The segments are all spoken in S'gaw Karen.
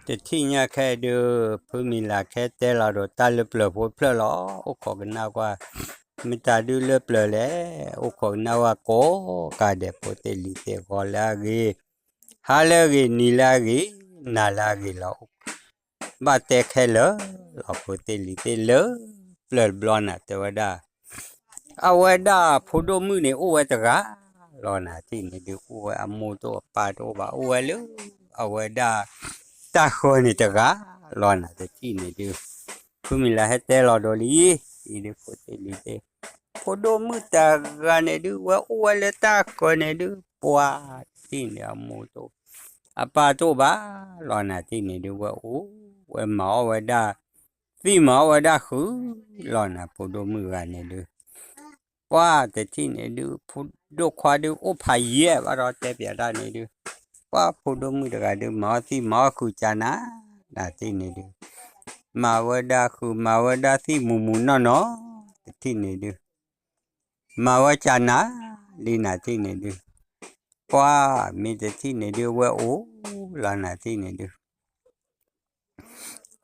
တထံၣ်ညါခဲဒုး ဖုမံၤလၤခဲတဲလီၤဒီးတၢ်လၢပျၢၤဖိတဖျၢၣ်လီၤ. အိၣ်ခိးကနၣ်ကွၢ် မတၤဒုလၢပျၢၤလဲၣ်, အိၣ်ခိးကနၣ်ဝဲကိးဂၤဒဲး ဖိသ့ၣ်လံၤသ့ၣ် ဂီၤလၢအဂ့ၤ, ဟါလၢအဂ့ၤ, နံၤလၢအဂ့ၤ, နၤလၢအဂ့ၤလီၤ. ဘၣ်တဲခဲလၢာ်လီၤ ဖိသ့ၣ်လံၤသ့ၣ်လၢပျၢၤတဘျီနၤ တဲဝဲဒၣ် အဝဲဒၣ်ဖိဒိၣ်မုၣ်န့ၣ် အိၣ်ဝဲတဂၤလီၤနၤ တထံၣ်န့ၣ်ဒုး အိၣ်ဝဲအမိၢ်တအိၣ်အပၢ်တအိၣ်ဘၣ် အိၣ်ဝဲလၢ အဝဲဒၣ် တၢ်ဃၢၤန့ၣ်တဂၤလီၤနၤ တထံၣ်န့ၣ်ဒုး ဖုမံၤလၤဟဲတဲလီၤဒီးလံ အံၤဒုး ဖိသ့ၣ်လံၤသ့ၣ် ဖိဒိၣ်မုၣ်တဂၤန့ၣ်ဒုး ဝဲအိၣ်ဝဲလၢတၢ်ဃၢၤန့ၣ်ဒုး ပှၤတထံၣ်န့ၣ် အမိၢ်တအိၣ် အပၢ်တအိၣ်ဘၣ်လီၤနၤ တထံၣ်န့ၣ်ဒုး ဝဲအိၣ်ဝဲမၤအီၣ်ဝဲဒၣ် သံၣ်မၤအီၣ်ဝဲဒၣ်ဃုာ်လီၤနၤ ဖိဒိၣ်မုၣ်တဂၤန့ၣ်ဒုး ပှၤတထံၣ်န့ၣ်ဒုး ဖိဒိၣ်ခွါဒုး အိၣ်ဖးယံာ်ဘၣ်ဒီးတဲပၠးတၢ်န့ၣ်ဒုး ပှၤဖိဒိၣ်မုၣ်တဂၤဒုး မၤအီၣ်သံၣ်မၤအီၣ်ဃုာ်ကၠးနၤ နၤတထံၣ်န့ၣ်ဒုး မၤဝဲဒၣ်ဃုာ် မၤဝဲဒၣ်သံၣ်မူၤမူၤနီၢ်နီၢ် တထံၣ်န့ၣ်ဒုး မၤဝဲကၠးနၤလံ နၤတထံၣ်န့ၣ်ဒုး ပှၤမ့ၢ်တထံၣ်န့ၣ်ဒုး ဝဲအိၣ်လီၤ နၤတထံၣ်န့ၣ်ဒုး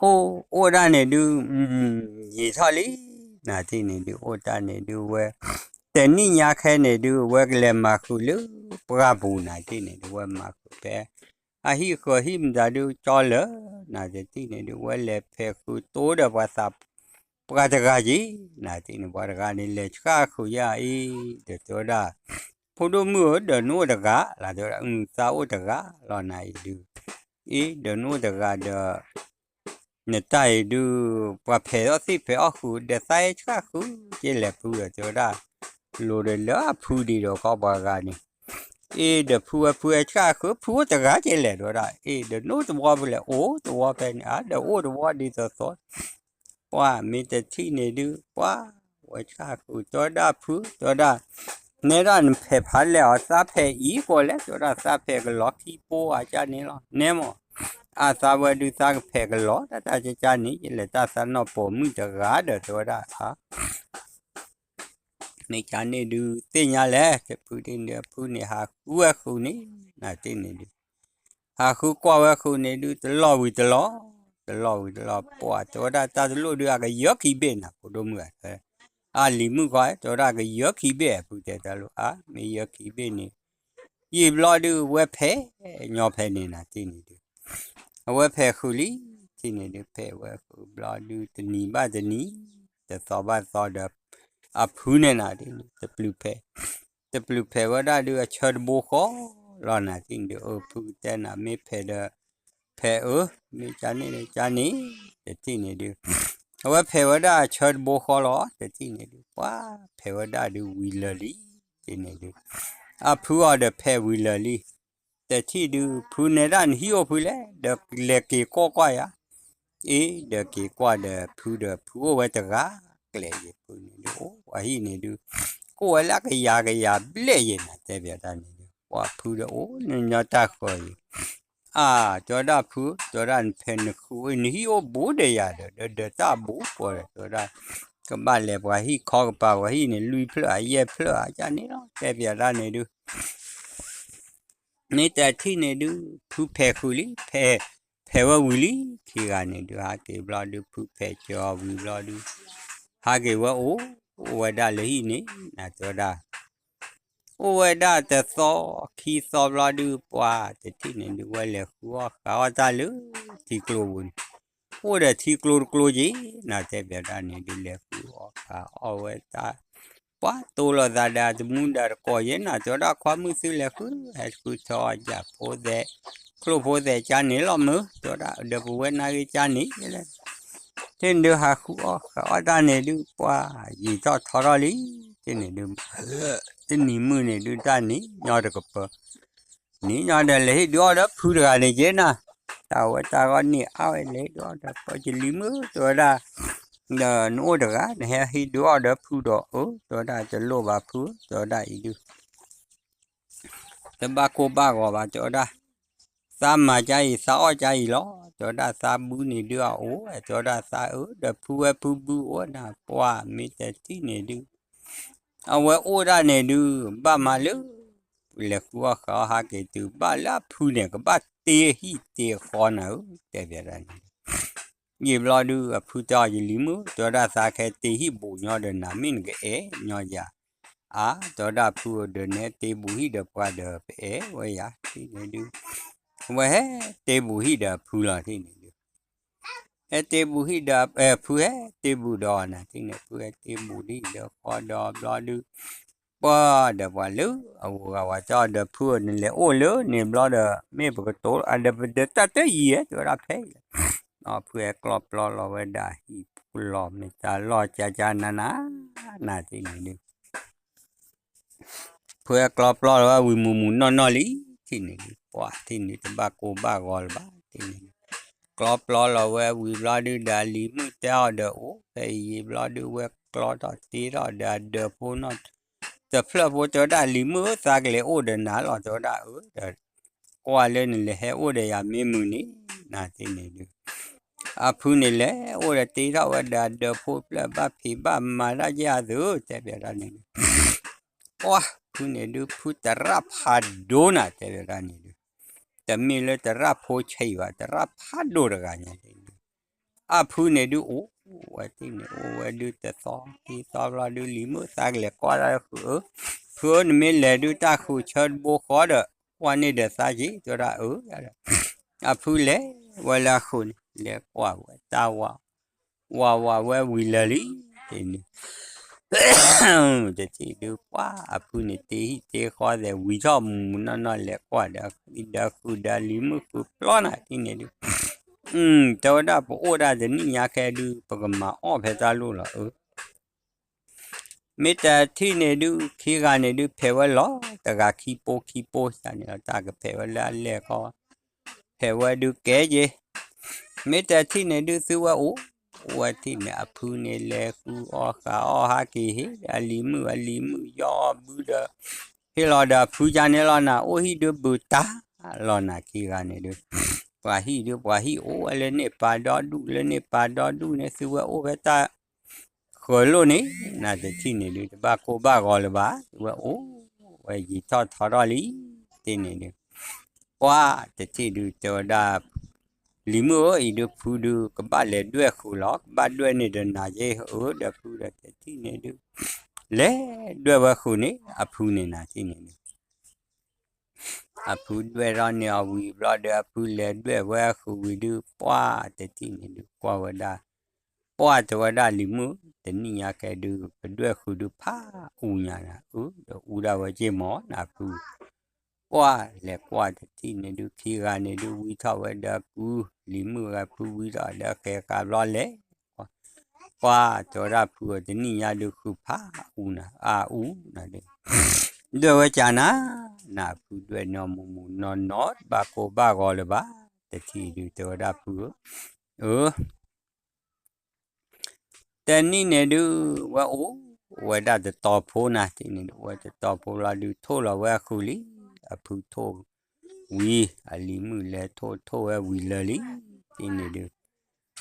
အိၣ်အိၣ်ဒၣ်န့ၣ်ဒုး ယံာ်ထီၣ်လံ နၤတထံၣ်န့ၣ်ဒုး အိၣ်တၢ်န့ၣ်ဒုးဝဲ တနံၣ်ညါခဲန့ၣ်ဒုး ဝဲကလဲၤမၤဃုာ်လၢပှၢ်ပူၤ နၤတထံၣ်န့ၣ်ဒုး ဝဲမၤဃုာ်ဖဲ အဟံၣ်ဃၢၤဟံၣ်မတၤဒုး ကၠီလၢာ် နၤတထံၣ်န့ၣ်ဒုး ဝဲလဲၤဖဲးဃုာ်တိဒီးပှၤသး ပှၤတဂၤက့ၤ နၤတထံၣ်န့ၣ် ပှၤတဂၤန့ၣ် လဲၤဆှၣ်ဃုာ်ယၤအံၤ ဒီးတဲဝဲဒၣ် ဖိဒိၣ်မုၣ်ဧၢ ဒီးနအိၣ်တဂၤလီၤ တဲဝဲဒၣ် သးအိၣ်တဂၤလီၤ နၤအံၤဒုး အ့ ဒီးနအိၣ်တဂၤဒီး နတၢ်အံၤဒုး ပှၤဖဲးထီၣ်သ့ၣ်ဖဲးအီၣ်ဃုာ်ဒီးသးဟဲဆှၣ်ဃုာ်က့ၤလဲၣ်ဖုဒီး တဲဝဲဒၣ် လိၤဒီးလၢအဖုဒံးဒီးခီပှၤဂၤန့ၣ် အ့ ဒီးဖုဝဲဖုဟဲဆှၣ်ဃုာ် ဖုအိၣ်တဂၤက့ၤလဲၣ် တဲဝဲဒၣ် အ့ ဒီးနအိၣ်တဝီဖဲလဲၣ် အိၣ်တဝီဖဲန့ၣ် အါ ဒီးအိၣ်တဝီဒ်သိးသိး ပှၤမ့ၢ်တထံၣ်န့ၣ်ဒုး ပှၤဝဲဆှၣ်ဃုာ် တဲဝဲဒၣ်ဖု တဲဝဲဒၣ် နဲဒၣ်နဖဲးဖးလဲၢ်အီၤ သးဖဲးအံၤကိးလဲၣ် တဲဝဲဒၣ် သးဖဲးကလီၤခံပိအါကၢ်န့ၣ်လီၤ နဲမၢ် အသးဝဲဒုးသးကဖဲးကလီၤ တၢ်တၢ်ကၢ်ကၢ်န့ၣ် ယလဲၤတၢ်သးနီၢ်ပိာ်မုၣ်တဂၤဒီး တဲဝဲဒၣ် အါ မ့ၢ်ကၢ်န့ၣ်ဒုး သ့ၣ်ညါလဲၣ် တဖုဒ်န့ၣ် ဖုန့ၣ် ဟးဃုဝဲဃုာ်န့ၣ် နၤတထံၣ်န့ၣ်ဒုး ဟးဃုကွၢ်ဝဲဃုာ်န့ၣ်ဒုး တလီၢ်ဝံၤတလီၢ် တလီၢ်ဝံၤတလီၢ် ပှၤတဲဝဲဒၣ် တၢ်တလိၣ်ဒုး အကယၢခံဘ့ၣ်နၤ ဖိဒိၣ်မုၣ်ဧၢ အလံၤမုၣ်ဃီ တဲဝဲဒၣ် ကယၢခံဘ့ၣ် ဖုတဲတၢ်လိၣ် အါ မ့ၢ်ယၢခံဘ့ၣ်န့ၣ် ယံာ်ဘျီဒုး ဝဲဖဲးညီဖဲးန့ၣ် နၤတထံၣ်န့ၣ်ဒုး အဝဲဖဲးဃုာ်လံ တထံၣ်န့ၣ်ဒုး ဖဲးဝဲဃုာ်ဘျီဒုး တနံၤဘၣ်တနံၤ တသီဘၣ်တသီဒီး အဖုန့ၣ် နၤတထံၣ်န့ၣ် တပျုၤဖဲး တပျုၤဖဲးဝဲဒၣ်ဒုး အဆၢတဘိဃီလီၤ နၤတထံၣ်န့ၣ်ဒုး အဖုကတဲနၤ မ့ၢ်ဖဲးဒီး ဖဲးအၢ မ့ၢ်ကၢ်န့ၣ်ဒီးကၢ်န့ၣ် တထံၣ်န့ၣ်ဒုး အဝဲဖဲးဝဲဒၣ်အဆၢတဘိဃီလီၤ တထံၣ်န့ၣ်ဒုး ပှၤဖဲးဝဲဒၣ်ဒုးဝံၤလၢာ်လံ တထံၣ်န့ၣ်ဒုး အဖုအီၤဒီးဖဲးဝံၤလၢာ်လံ တထံၣ်ဒုး ဖုနဲဒၣ်နဟံၣ်အိၣ်ဖုလဲၣ် ဒီးလဲၤက့ၤကိးကွၢ်ယၤ အ့ ဒီးက့ၤကွၢ်ဒီးဖုဒီး ဖုအိၣ်ဝဲတဂၤကျဲယံၤ ဖုန့ၣ်ဒုး အိၣ်အဟံၣ်န့ၣ်ဒုး ကအိၣ်ဝဲလၢကယၤကယၤဘျဲၣ်ယဲၢ် နၤတဲပၠးတၢ်န့ၣ်ဒုး ပှၤဖုဒီးအိၣ်န့ၣ်ညီတၢ်ဃၢၤယံၤ အါ တဲဝဲဒၣ်ဖု တဲဝဲဒၣ်နဖဲးနဃုာ် နဟံၣ်အိၣ်ဘူးဒီးယၤဒီး ဒီးတၢ်ဘူးပှၤဒီး တဲဝဲဒၣ် ကဘၣ်လဲၤပှၤဟံၣ်ခီကပၤ ပှၤဟံၣ်န့ၣ် လွံၢ်ဖျၢၣ်အယဲၢ်ဖျၢၣ်အါ ကၢ်န့ၣ်လီၤ တဲပၠးတၢ်န့ၣ်ဒုး မ့ၢ်တထံၣ်န့ၣ်ဒုး ဖုဖဲးဃုာ်လံ ဖဲး ဖဲးဝဲဝံၤလံ ခံဂၤန့ၣ်ဒုး ဟးက့ၤဘျီဒုး ဖုဖဲးစၢၤအီၤဝံၤဘျီဒုး ဟးက့ၤဝဲအိၣ် အိၣ်ဝဲဒၣ်လၢဟံၣ်န့ၣ် နၤတဲဝဲဒၣ် အိၣ်ဝဲဒၣ်တသီခံသီဘျီဒုး ပှၤတထံၣ်န့ၣ်ဒုး ဝဲလဲၤဃုအီၣ်ဃုာ်အီၣ်တၢ်လၢထံကျိပူၤန့ၣ် အိၣ်ဒီးထံကျိတကျိက့ၤ နၤတဲပၠးတၢ်န့ၣ်ဒုး လဲၤဃုအီၣ်ဃုာ်အီၣ်ဝဲတၢ် ပှၤတိလိာ်သးဒီးတမူဒီးတကိးယဲၢ် နၤတဲဝဲဒၣ် ခွါမုၣ်သုလဲၤဃု ဟဲဃုထၢအီၣ်ယၤဖိသဲး ချိၣ်ဖိသဲး ကၢ်န့ၣ်လီၤမုၢ် တဲဝဲဒၣ် ဒီးပဝဲနၤဂ့ၤ ကၢ်န့ၣ် လဲၣ် တထံၣ်န့ၣ်ဒုး ဟးဃုအီၣ်ဃုာ်အီၣ်တၢ်န့ၣ်ဒုး ပှၤယံာ်ထီၣ်ထီထီၣ်လံ တထံၣ်န့ၣ်ဒုး တနံၤမုၢ်န့ၣ်ဒုး တၢ်န့ၣ်ညီတကပၤ န့ၣ်ညီဒီး လဲၤဟံၣ်ဒုးအီၣ်ဒီးဖုတဂၤန့ၣ်က့ၤနၤ တၢ်ဝဲတၢ်ဂီၢ်န့ၣ်အါဝဲ လဲၤဟံၣ်ဒုးအီၣ်ဒီး ပှၤကလံၤမုၣ် တဲဝဲဒၣ် ဒီးနအိၣ်တဂၤ နဟဲဟံၣ်ဒုးအီၣ်ဒီးဖုဒီး အၢ တဲဝဲဒၣ် တလိၣ်ဘၣ်ဖု တဲဝဲဒၣ်အံၤဒုး တဘၣ်ကိၢ်ဘၣ်ဂီၤဘၣ် တဲဝဲဒၣ် သးမၤကၢ်အံၤ သးအီၣ်ကၢ်အံၤလီၤ တဲဝဲဒၣ် သးဘုန့ၣ်ဒုးအအိၣ် တဲဝဲဒၣ် သးအၢ ဒီးဖုဝဲဖုဘုအိၣ်နၤ ပှၤမ့ၢ်တထံၣ်န့ၣ်ဒုး အဝဲအိၣ်ဒၣ်န့ၣ်ဒုး ဘၣ်မၤလၢ လဲၤဃုအီၣ်ဃုာ်အီၣ်ဟးက့ၤတုၤ ဘၣ်လၢအဖုန့ၣ် ကဘၣ် တ့ဟံၣ်တ့ဃီနၤဧၢ တဲဘၣ်ဒၣ်န့ၣ် ယံာ်ဘျီဒုး အဖုတဲအီၤ ယလံၤမုၣ် တဲဝဲဒၣ် သးကဟဲတ့ဟံၣ်ဘူးညီဒီးနၤ မ့ၢ်နကအဲၣ်ညီယၤ အါ တဲဝဲဒၣ် ဖုဧၢ ဒီးနဟဲတ့ဘူးဟံၣ်ဒီးပှၤဒီး ပအဲၣ်ဝဲယၤ ထံၣ်န့ၣ်ဒုး ဝဲဟဲတ့ဘူးဟံၣ်ဒီးအဖုလီၤ ထံၣ်န့ၣ်ဒုး ဟဲတ့ဘူးဟံၣ်ဒီး ဖုဟဲတ့ဘူးဒီးနၤ ထံၣ်န့ၣ် ဖုဟဲတ့ဘူးဒ်အံၤဒီးဃီဒီးဘျီဒုး ပှၤဒီးပှၤလၢအဂုၤအဂၤ ပှၤတဲအီၤဒီး ဖုဧၢ နလဲၤအိၣ်လၢန့ၣ်ဘျီဒီး မ့ၢ်ပကတိၤအဒီး ပဒီးတၢ်တယံၤဧါ တဲဝဲဒၣ်ဖဲအံၤလီၤ. ဖုဟဲကျီပျီလီၤဝဲဒၣ်ဟံၣ်ပူၤလီၤ မ့ၢ်တၢ်လီၢ်ကၠါကၠါနးနး နၤ ထံၣ်န့ၣ်ဒုး ဖုဟဲကျီပျီလီၤဝဲဝံၤမုၢ်မုၢ်နီၢ်နီၢ်လံ ထံၣ်န့ၣ်ဒုး ပှၤထံၣ်န့ၣ် တဘၣ်ကိၢ်ဘၣ်ဂီၤလၢၤဘၣ် ထံၣ်န့ၣ်ဒုး ကျီပျီလီၤဝဲဝံၤဘျီဒုးဒီး အလံၤမုၣ်တဲအီၤဒီး အိၣ်ဖဲအံၤဘျီဒုး ဝဲကျီထီၣ်တ့ထီၣ်ဒီးအဒၢးဖိနီၢ် တဖျၢၣ်ဖိ တဲဝဲဒၣ် လံၤမုၣ်ဧၢ သးကလဲၤအိၣ်ဒီးနၤလီၤ တဲဝဲဒၣ် အၢ ဒီး ကွၢ်လၢနလဲၤဟဲအိၣ်ဒီးယၤမ့ၢ်မုာ်န့ၣ် နၤ ထံၣ်န့ၣ်ဒုး အဖုန့ၣ်လဲၤအိၣ်ဒီးတ့ထီၣ်ဝဲဒီးအဒၢးဖိဖျၢၣ် ဘၣ်ဖံးဘၣ်မၤတၢ်ယဲၢ်အသု တဲဘၣ်ဒၣ်န့ၣ်ဒုး ပှၤဖုန့ၣ်ဒုး ဖုသရၣ်ဖးဒိၣ်နၤ တဲဘၣ်ဒၣ်န့ၣ်ဒုး တမ့ၢ်လၢသရၣ်ဖိဆံးဘၣ် သရၣ်ဖးဒိၣ်တဂၤညါန့ၣ်ဒုး အဖုန့ၣ်ဒုးအိၣ်ဝဲထံၣ်န့ၣ် အိၣ်ဝဲဒုးတသီခံသီဘျီဒုး လံၤမုၣ်သးကလဲၤကွၢ်တၢ်ဃုာ်ဧၢ ဖုဧၢ နမ့ၢ်လဲၤဒုးတၢ်ဃုာ်ဆၢတဘိဃီဒီး ကွၢ်န့ၢ်ဒီးသးက့ၤ တဲဝဲဒၣ်အၢ အဖုလဲၤဝဲလၢအဃုာ်န့ၣ် လဲၤကွၢ်ဝဲတၢ်ဝး ဝးဝးဝဲဝံၤလၢာ်လံ တထံၣ်ဒုး ပှၤအဖုန့ၣ်တ့ဟံၣ်တ့ဃီသဲး ဝံၤထီၣ်မုၢ်မုၢ်နီၢ်နီၢ် လဲၤကွၢ်ဒီးဃုာ်ဒီးလံၤမုၣ်ဃုာ်ပျီနၤ ထံၣ်န့ၣ်ဒုး တဲဝဲဒၣ် ပအိၣ်ဒၣ်တနံၣ်ညါခဲဒုး ပကမၤအီၣ်ဖဲတၢ်လိၣ်လီၤအၢ မ့ၢ်တထံၣ်န့ၣ်ဒုး ခံဂၤန့ၣ်ဒုး ဖဲးဝဲလီၤ တဂၤခံပိခံပိန့ၣ်လီၤ တၢ်ကဖဲးဝဲလၢအလဲၢ်ဃီ ဖဲးဝဲဒုးကဲက့ၤ မ့ၢ်တထံၣ်န့ၣ်ဒုး သုဝဲအိၣ် အိၣ်ဝဲထံၣ်န့ၣ် အဖုန့ၣ်လဲၤဃုအီၣ်ဃုအီၣ်ဟးက့ၤဟ့ၣ် အလံၤမုၣ် အလံၤမုၣ်ယီၢ်အီၣ်ဘုဒီး ဟ့ၣ်လီၤဒီးအဖုကန့ၣ်လီၤနၤ အိၣ်ဟံၣ်ဒုးဘုးတၢ်လီၤနၤ ခံဂၤန့ၣ်ဒုး ပှၤဟံၣ်ဒုး ပှၤဟံၣ်အိၣ်ဝဲလၢန့ၣ်ပာ်ဒီဒူၣ် လၢန့ၣ်ပာ်ဒီဒူၣ်န့ၣ် သုဝဲအိၣ်ဖဲတၢ် ဃၢၤလိၣ်န့ၣ် နတထံၣ်န့ၣ်ဒုး တဘၣ်ကိၢ်ဘၣ်ဂီၤလၢၤဘၣ် သုဝဲအိၣ်ဝဲယံာ်ထီၣ်ထီထီၣ်လံ တထံၣ်န့ၣ်ဒုး ပှၤတထံၣ်ဒုး တဲဝဲဒၣ် လံၤမုၣ်ဧၢ အံၤဒုးဖုဒုး ကဘၣ်လဲၤဒွဲၣ်ဃုာ်လီၤ ကဘၣ်ဒွဲၣ်န့ၢ်ဒီးနၤက့ၤဧၢ ဒီးဖုဒီးတထံၣ်န့ၣ်ဒုး လဲၤဒွဲၣ်ဝဲဃုာ်န့ၣ် အဖုန့ၣ်နၤထံၣ်န့ၣ်ဒုး အဖုဒွဲၣ်ထီၣ်န့ၢ်အီၤဝံၤဘျီဒီး အဖုလဲၤဒွဲၣ်ဝဲအဃုာ်ဝံၤဒုး ပှၤတထံၣ်န့ၣ်ဒုး ကွၢ်ဝဲဒၣ် ပှၤတဲဝဲဒၣ်လံၤမုၣ် တနံၣ်ညါကဲဒုး ပဒွဲၣ်ဃုာ်ဒုးဖးအူညါနၤ အၢ ဒီးအူဒၣ်ဝဲက့ၤမၢ်နၤဖု ပှၤလဲၤကွၢ်တထံၣ်န့ၣ်ဒုး ခံဂၤန့ၣ်ဒုး ဝံထီၣ်ဝဲဒီးကု လံၤမုၣ်ဂၤဖုဝံထီၣ်ဒီးဃဲၤဃာ်ဘျီလဲၤ ပှၤတဲဝဲဒၣ်ဖုဧၢ တနံၣ်ညါဒုးဃုာ်ဖးအူနၤ အအူနၤဒုး ဒွဲၣ်ဝဲကနၤ နဖုဒွဲၣ်န့ၢ်မုၢ်မုၢ်နီၢ်နီၢ် တဘၣ်ကိၢ်ဘၣ်ဂီၤလၢၤဘၣ် တထံၣ်ဒုးတဲဝဲဒၣ်ဖုဧၢ အၢ တနံၣ်န့ၣ်ဒုး ဝဲအိၣ်ဝဲဒၣ်တတီၤဖိနၤ တနံၣ်န့ၣ် ဝဲတတီၤဖိလီၤဒုး ထိၣ်လီၤဝဲအဃုာ်လံ အဖုထိၣ်ဝံၤ အလံၤမုၣ်လဲၤထိၣ်ထိၣ်ဝဲဝံၤလၢာ်လံ တနံၣ်န့ၣ်ဒုး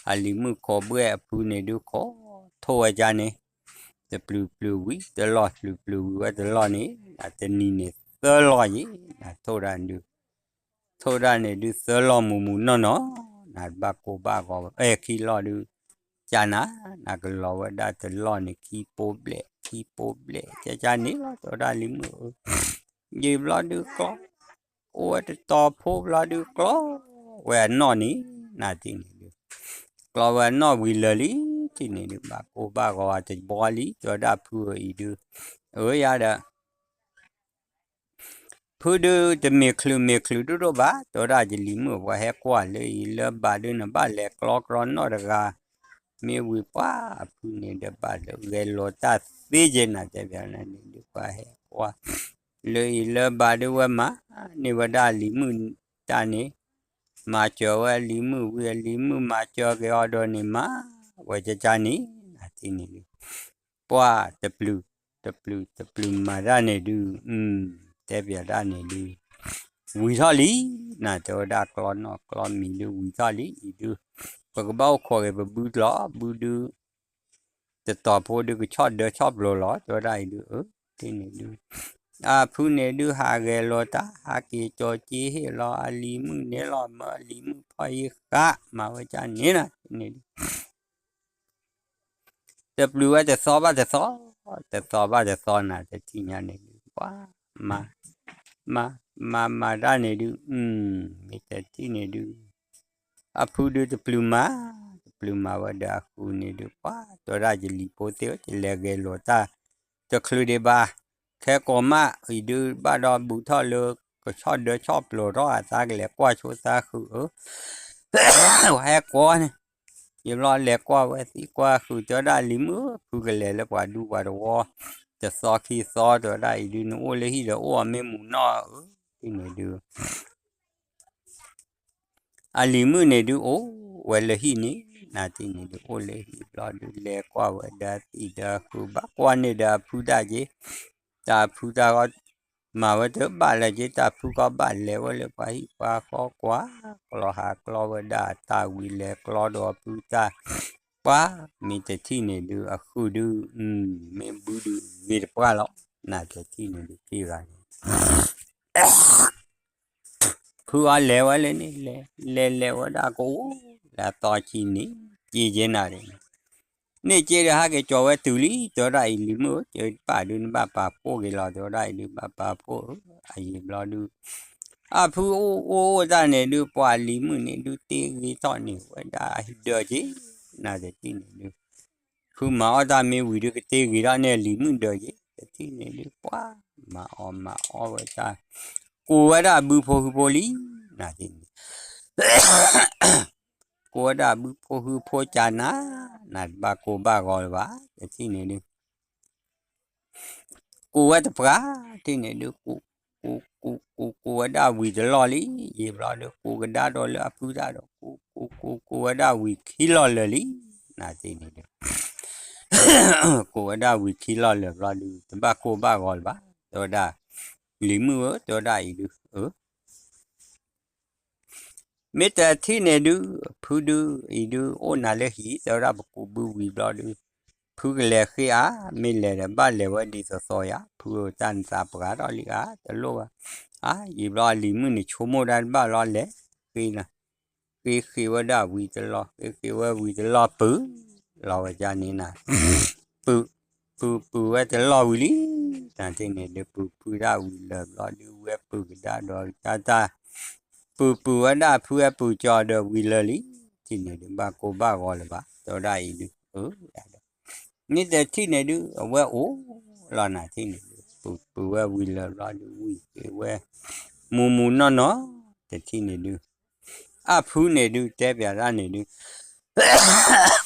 အလံၤမုၣ်ခိးဘှဲၣ်အဖုန့ၣ်ဒုး ခိးထိၣ်ဝဲကါန့ၣ် တပျုၤပျုၤဝံၤတလီၢ် ပျုၤပျုၤဝံၤဝဲတလီၢ်န့ၣ် နတနံၣ်န့ၣ်သၢလီၢ်ယံၤ နထိၣ်ဒၣ်ဒုး ထိၣ်ဒၣ်န့ၣ်ဒုးသၢလီၢ်မုၢ်မုၢ်နီၢ်နီၢ် နတဘၣ်ကိၢ်ဘၣ်ဂီၤ အဲ ခံလီၢ်ဒုး ကနၤ နကလီၤဝဲဒၣ်တလီၢ်န့ၣ် ခံပိဘျဲၣ် ခံပိဘျဲၣ် ကကန့ၣ်လီၤ တဲဝဲဒၣ်လံၤမုၣ်ဧၢ ယံာ်ဘျီဒုးကျီ အိၣ်ဝဲတတီၤဖိဘျီဒုးကျီ ဝဲအနီၢ်န့ၣ် နတနံၣ်န့ၣ်ဒုး ကျီဝဲအနီၢ်ဝံၤလၢာ်လံ တနံၣ်န့ၣ်ဒုး ဘၣ်ကိၢ်ဘၣ်ဂီၤတဘီလံ တဲဝဲဒၣ်ဖုဧၢအံၤဒုး အၢယၤဒီး ဖုဒုးတမ့ၢ်ချုးမ့ၢ်ချုးဒိၣ်ဒိၣ်ဘၣ် တဲဝဲဒၣ်ယလံၤမုၣ် ပှၤဟဲကွၢ်လၢအံၤလၢဘၣ်ဒုး နဘၣ်လဲၤကျီကြီနီၢ်တဂၤ မ့ၢ်ဝံၤပှၤအဖုန့ၣ်ဒီးဘၣ်လၢဂဲၤလိာ်တၢ်သ့က့ၤနၤ တဲဘၣ်န့ၣ်ဒုး ပှၤဟဲကွၢ် လၢအံၤလၢဘၣ်ဒုး ဝဲမၤန့ၢ်ဝဲဒၣ်အလံၤမုၣ်တၢ်န့ၣ် မၤစၢၤဝဲအလံၤမုၣ်ဝံၤ အလံၤမုၣ်မၤစၢၤက့ၤအီၤဒီးန့ၣ် မၤဝဲကကန့ၣ် နတနံၣ်န့ၣ်ဒုး ပှၤတပျုၤ တပျုၤ တပျုၤမၤတၢ်န့ၣ်ဒုး တဲဘၣ်ဒၣ်န့ၣ်ဒုး ဝံၤထီၣ်လံ နတဲဝဲဒၣ်ကျီနီၢ်ကျီမံၤဒုး ဝံၤထီၣ်လံအံၤဒုး ပကဘၣ်အိၣ်ခိးက့ၤပဘုကျီ ဘုဒုး တတီၤဖိဒုးကဆီၣ်ဒၢဆီၣ်ပျိၤလီၤ တဲဝဲဒၣ်အံၤဒုး အၢ တနံၣ်န့ၣ်ဒုး အဖုန့ၣ်ဒုးဟးဂဲၤလိာ်တၢ် ဟးက့ၤကၠီၤက့ၤဟ့ၣ်လီၤအလံၤမုၣ်န့ၣ်လီၤ မၢအလံၤမုၣ်ဖီၣ်ယံဃာ် မၤဝဲဒ်န့ၣ်နၤန့ၣ်ဒုး တပျုၤဝဲတသီဘၣ်တသီ, တသီဘၣ်တသီနၤ တထံၣ်ညါန့ၣ်ဒုး ပှၤ မၤ မၤ မၤ မၤတၢ်န့ၣ်ဒုး မ့ၢ်တထံၣ်န့ၣ်ဒုး အဖုဒုးတပျုၤမၤ, တပျုၤမၤဝဲဒီးအဃုန့ၣ်ဒုး ပှၤ တဲဝဲဒၣ်ယလံၤဖိသ့ၣ်ဧၢ ယလဲၤဂဲၤလိာ်တၢ် တချုးဒံးဘၣ်, ခဲကိးမး အံၤဒုးဘၣ်ဒီးဘူးထီၣ်လၢ ကဆီၣ်ဒၢဆီၣ်ပျိးထီၣ်အသးကလဲၤကွၢ်ဆိသးဃုာ်ဧၢ ဟဲကွၢ်န့ၣ် ယဘျီလဲၤကွၢ်ဝဲသံကွၢ်ဃုာ် တဲဝဲဒၣ်လံၤမုၣ်ဧၢ ဖုကလဲၤလၢပှၤဒူပှၤတဝီ တသီခံသီ တဲဝဲဒၣ်အံၤဒုး နအိၣ်လၢဟံၣ်ဒီးအိၣ်အီၤမ့ၢ်မူးနီၢ်ဧၢ ထံၣ်န့ၣ်ဒုး အလံၤမုၣ်န့ၣ်ဒုးအိၣ်ဝဲလၢဟံၣ်န့ၣ် နၤထံၣ်န့ၣ်ဒုး အိၣ်လၢဟံၣ်ဘျီဒုး လဲၤကွၢ်ဝဲဒီးသံဒီးဃုာ် ဘၣ်ကွၢ်န့ၢ်ဒီးအဖုတၢ်က့ၤ, တၢ်ဖုတၢ်ဂီၢ် မၤဝဲတဘၣ်လၢၤက့ၤ တၢ်ဖုကီၢ်ဘၣ်လဲၤဝဲလၢပှၤဟံၣ်ပှၤဃီကွၢ် ကျီဟးကျီဝဲဒၣ်တၢ်ဝံၤလဲၤကျီဒီးအဖုတၢ်, ပှၤ မ့ၢ်တထံၣ်န့ၣ်ဒုး အဃုဒုး မ့ၢ်ဘုဒုးဂ့ၤတပှၢ်လီၤ, နၤတထံၣ်န့ၣ်ဒုးက့ၤဂၤန့ၣ် ဖုအီၤလဲၤဝဲလၢန့ၣ်လဲၤ လဲၤလဲၤဝဲဒၣ်ကအိၣ် လၢအသီခံန့ၣ် က့ၤက့ၤနၤဒ်န့ၣ်, န့ၣ်က့ၤဒီးဟဲက့ၤကၠီၤဝဲတုၤလံ တဲဝဲဒၣ်အံၤလံၤမုၣ်ဧၢ က့ၤတပာ်ဒုးနဘၣ်ပာ်ဖှိၣ်က့ၤလီၤ တဲဝဲဒၣ်အံၤဒုးဘၣ်ပာ်ဖှိၣ်ဧၢ အယံာ်ဘျီဒုး အဖုအိၣ်အိၣ်တၢ်န့ၣ်ဒုး ပှၤလံၤမုၣ်န့ၣ်ဒုးတ့ဂ့ၤထီၣ်န့ၢ်ဝဲဒၣ်ဒၢးက့ၤ, နၤတထံၣ်န့ၣ်ဒုး ဖုမၤအီၣ်တၢ်မ့ၢ်ဝံၤဒုးကတ့ဂ့ၤထီၣ်န့ၢ်လံၤမုၣ်ဒၢးက့ၤ, တထံၣ်န့ၣ်ဒုး ပှၤ မၤအီၣ်မၤအီၣ်ဝဲတၢ်, ကိးဝဲဒၣ်ဘုဖိဃုဖိလံ, နၤတထံၣ်န့ၣ် ကိးဝဲဒၣ်ဘုဖိဃုဖိကနၤ, နၤတဘၣ်ကိၢ်ဘၣ်ဂီၤလၢၤဘၣ်, တထံၣ်န့ၣ်ဒုး ကိးဝဲတပှၢ်, ထံၣ်န့ၣ်ဒုး ကိး ကိး ကိး ကိး ကိးဝဲဒၣ်ဝံၤတလီၢ်လံ, ယံာ်ဘျီဒုး ကိးကဒါဒီးလၢအဖုတၢ်ဒီး ကိး ကိး ကိး ကိးဝဲဒၣ်ဝံၤခံလီၢ်လၢာ်လံ, နၤတထံၣ်န့ၣ်ဒုး ကိးဝဲဒၣ်ဝံၤခံလီၢ်လၢာ်ဘျီဒုး တဘၣ်ကိၢ်ဘၣ်ဂီၤလၢၤဘၣ်, တဲဝဲဒၣ် လံၤမုၣ်ဧၢ တဲဝဲဒၣ်အံၤဒုး မ့ၢ်တထံၣ်န့ၣ်ဒုး ဖုဒုး အံၤဒုး အိၣ်နၤလၢဟံၣ် တဲဝဲဒၣ်ပကိးဘုဝံၤဘျီဒုး ဖုကလဲၤဃ့အါ, မ့ၢ်လဲၤဒီးဘၣ်လဲၤဝဲဒ်သိးသိးယၤ, ဖုဧၢတၢ်နသးပှၢ်ထီၣ်လံဧါ, တလိၣ်ဘၣ်, အါ ယံာ်ဘျီအလံၤမုၣ်န့ၣ်ဆိကမိၣ်တၢ်တဘၣ်လီၤ လဲၤဃ့နၤ, ဃ့ဃ့ဝဲဒၣ်ဝံၤတလီၢ်, ဃ့ဃ့ဝဲဝံၤတလီၢ် ပုၢ်လီၤဝဲဒ်န့ၣ်နၤ ပုၢ် ပုၢ်ပုၢ်ဝဲတလီၢ်ဝံၤလံ, နၤတထံၣ်န့ၣ်ဒုး ပုၢ်ဖုဒၣ်ဝံၤလၢာ်ဘျီဒုး ဝဲပုၢ်ကဒါဒီးတၢ်တၢ်, ပုၢ်ပုၢ်ဝဲဒၣ်ဖုဝဲပုၢ်ကၠီဒီးဝံၤလၢာ်လံ, ထံၣ်န့ၣ်ဒုး ဘၣ်ကိၢ်ဘၣ်ဂီၤလၢၤဘၣ်, တဲဝဲဒၣ်အံၤဒုး အၢ ယၤဒီး မ့ၢ်တထံၣ်န့ၣ်ဒုး အဝဲအိၣ်လီၤနၤထံၣ်န့ၣ်ဒုး ပုၢ်ပုၢ်ဝဲဝံၤလၢာ်ဘျီဒုး ဝံၤက့ၤဝဲ မူးမူးနီၢ်နီၢ်, တထံၣ်န့ၣ်ဒုး အဖုန့ၣ်ဒုး တဲပၠးတၢ်န့ၣ်ဒုး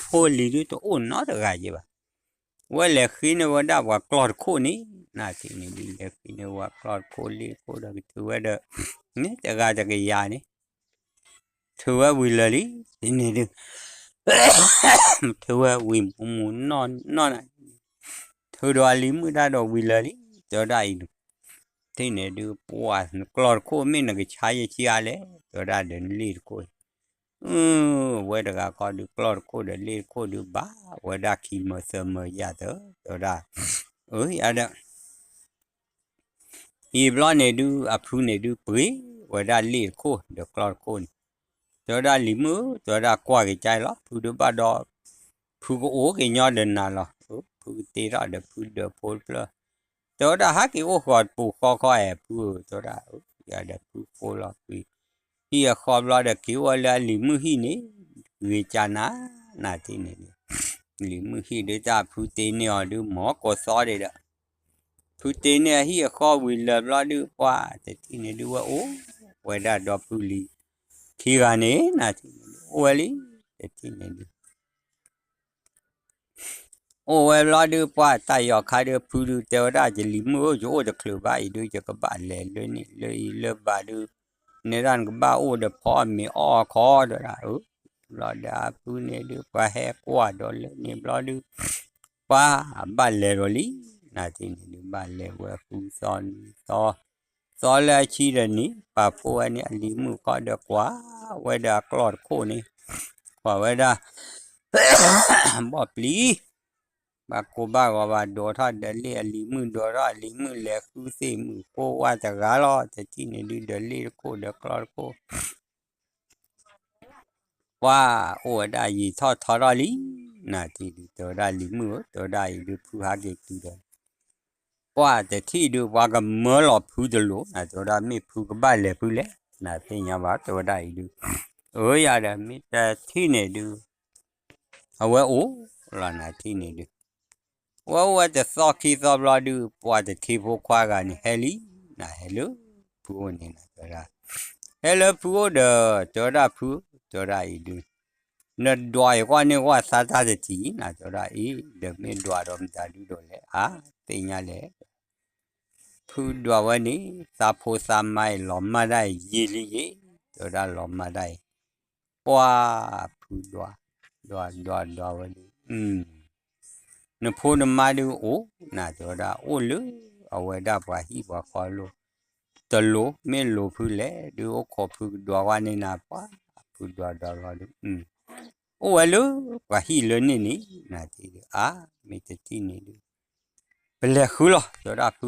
ဖိလံၤဒုးတအိၣ်နီတဂၤယဲဘၣ်, ဝဲလဲၤဃ့န့ၢ်ဝဲဒၣ်ပှၤကျီၢ်တခိၣ်န့ၣ်, နၤထံၣ်န့ၣ်ဒုး လဲၤဃ့န့ၢ်ဝဲကျီၢ်တခိၣ်လ့ၣ်တခိၣ်ဒီးကထုးဝဲဒီး မ့ၢ်တဂၤတကယၤန့ၣ် ထုးဝဲဝံၤလၢာ်လံ, ထံၣ်န့ၣ်ဒုး ထုးဝဲဝံၤမူးမူးနီၢ်နီၢ်နၤ, ထုးဒီးအလံၤမုၣ်တၢ်ဒီးဝံၤလၢာ်လံ, တဲဝဲဒၣ်အံၤဒုး ထံၣ်န့ၣ်ဒုး ပှၤကျီၢ်တခိၣ်မ့ၢ်နကဆါယဲၢ်ဆံးအါလဲၣ်, တဲဝဲဒၣ်ဒီးလ့ၣ်တခိၣ် အဝဲတဂၤဃီဒုး ကျီၢ်တခိၣ်ဒီးလ့ၣ်တခိၣ်ဒုး ဘၣ်ဝဲဒၣ်ခံမၢသၢမၢယၤသၢ, တဲဝဲဒၣ် အၢ ယၤဒီး ယံာ်ဘျီန့ၣ်ဒုး အဖုန့ၣ်ဒုး ပှ့ၤဝဲဒၣ်လ့ၣ်တခိၣ်ဒီးကျီၢ်တခိၣ်န့ၣ်, တဲဝဲဒၣ်လံၤမုၣ်ဧၢ တဲဝဲဒၣ်ကွၢ်က့ၤကၠါလီၤ ဖုဒုးဘၣ်ဒီး ဖုကအိၣ်က့ၤညီဒီးနၤလီၤ, ဖုကတ့ထီၣ်ဒီးဖုဒၢးဖိတဖျၢၣ်, တဲဝဲဒၣ်ဟးက့ၤအိၣ်ဃီတပူၤဃီခီအဲၣ်ဖုဧၢ တဲဝဲဒၣ် ယၤဒီးဖုဃိလီၤကွံာ် ဟံၣ်အဃီဘျီဒီးက့ၤအိၣ်ဝဲလၢအလံၤမုၣ်ဟံၣ်န့ၣ်, ဂ့ၤကၠါနၤ, နၤထံၣ်န့ၣ်ဒုး လံၤမုၣ်ဟံၣ်ဒုးတၢ်ဖုတ့န့ၢ်အီၤဒုး မ်ကိးသီဒံးဒီး ဖုတ့န့ၢ်အဟံၣ်အဃီဝံၤလၢာ်ဘျီဒုး ပှၤတထံၣ်န့ၣ်ဒုးဝဲအိၣ်ဝဲဒၣ်ဒီဖုလံၤ ခံဂၤန့ၣ် နၤထံၣ်န့ၣ်ဒုး အိၣ်ဝဲလံ, တထံၣ်န့ၣ်ဒုး အိၣ်ဝဲဘျီဒုး ပှၤတၢ်ယီၤခါဒုး ဖုဒုးတဲဝဲဒၣ် ယလံၤမုၣ်ဧၢ ယအိၣ်တချုးဘၣ်အံၤဒုး ယကဘၣ်လဲၤလၢန့ၣ်လၢအံၤလၢဘၣ်ဒုး နဲဒၣ်နကဘၣ်အိၣ်ဒီးဖီအီၣ်မ့ၤအီၣ်အခီ တဲဝဲဒၣ်, ဘျီဒုးအဖုန့ၣ်ဒုး ပှၤဟဲကွၢ်ဒီးလၢန့ၣ်ဘျီဒုး ပှၤဘၣ်လဲၤဒီးလံ, နၤထံၣ်န့ၣ်ဒုး ဘၣ်လဲၤဝဲဃုသီနွံသီ, သီလၢအဆံဒီးန့ၣ် ပာ်ဖှိၣ်ဝဲန့ၣ် အလံၤမုၣ်ဃီဒီးကွၢ်ဝဲဒၣ်အကျီၢ်တခိၣ်န့ၣ်, ကွၢ်ဝဲဒၣ် ဘီၣ်ပျံၤ ဘၣ်ကိၢ်ဘၣ်ဂီၤဘၣ်ဒိးထီၣ်ဒီးလ့ၣ်အလံၤမုၣ်ဒိးထီၣ်အလံၤမုၣ်လဲၤဃုသ့ၣ်မုၣ်ကိၢ်ဝၢ်တဂၤလီၤ တထံၣ်န့ၣ်ဒုးဒီးလ့ၣ်တခိၣ်ဒီးကျီတခိၣ် ပှၤအိၣ်ဝဲဒၣ်ယံာ်ထီၣ်ထီထီၣ်လံ, နၤတထံၣ်ဒုး တဲဝဲဒၣ်လံၤမုၣ်ဧၢ တဲဝဲဒၣ်အံၤဒုးဖုဟးက့ၤတုၤဒီး ပှၤတထံၣ်ဒုးပှၤကမၢလီၤဖုတလိၤ နၤတဲဝဲဒၣ်မ့ၢ်ဖုကဘၣ်လဲၤဖုလဲၣ် နၤသ့ၣ်ညါဘၣ် တဲဝဲဒၣ်အံၤဒုး အၢယၤဒီးမ့ၢ်တထံၣ်န့ၣ်ဒုး အဝဲအိၣ်လီၤ နၤတထံၣ်န့ၣ်ဒုး ဝဲအိၣ်ဝဲတသီခံသီဘျီဒုး ပှၤတထံဖိခွါဂၤန့ၣ်ဟဲလံ, နၤဟဲလၢဖုအိၣ်န့ၣ် နၤတဲဝဲဒၣ် ဟဲလၢဖုအိၣ်ဒီး တဲဝဲဒၣ်ဖု တဲဝဲဒၣ်အံၤဒုး နဒွးအံၤကွၢ်န့ၢ်ကွၢ်သါတၢ်တထံၣ် နၤတဲဝဲဒၣ်အံၤ ဒီးမ့ၢ်ဒွးဒီးမတၤဒုဒီးလဲၣ် အါ သ့ၣ်ညါလဲၣ် ဖုဒွးဝဲန့ၣ် သးဖိသးမါအံၤလီၤမၢ်တၢ်အံၤယံာ်လံယံာ် တဲဝဲဒၣ်လီၤမၢ်တၢ်အံၤ ပှၤဖုဒွး ဒွးဒွးဒွးဝဲဒုး နဖိနမါဒုးအိၣ် နၤတဲဝဲဒၣ်အိၣ်လၢ အဝဲဒၣ်ပှၤဟံၣ်ပှၤဃီလိၤ တလိၤ မ့ၢ်လိၤဖုလဲၣ် ဒုးအိၣ်ခိးဖုကဒွးဝဲန့ၣ်နၤ ပှၤဖုဒွးဒွးလီၤဒုး အိၣ်ဝဲလၢပှၤဟံၣ်လၢန့ၣ်န့ၣ် နၤတထံၣ်ဒုး အါ မ့ၢ်တထံၣ်န့ၣ်ဒုး ပလဲၤဃုလီၤ တဲဝဲဒၣ်ဖု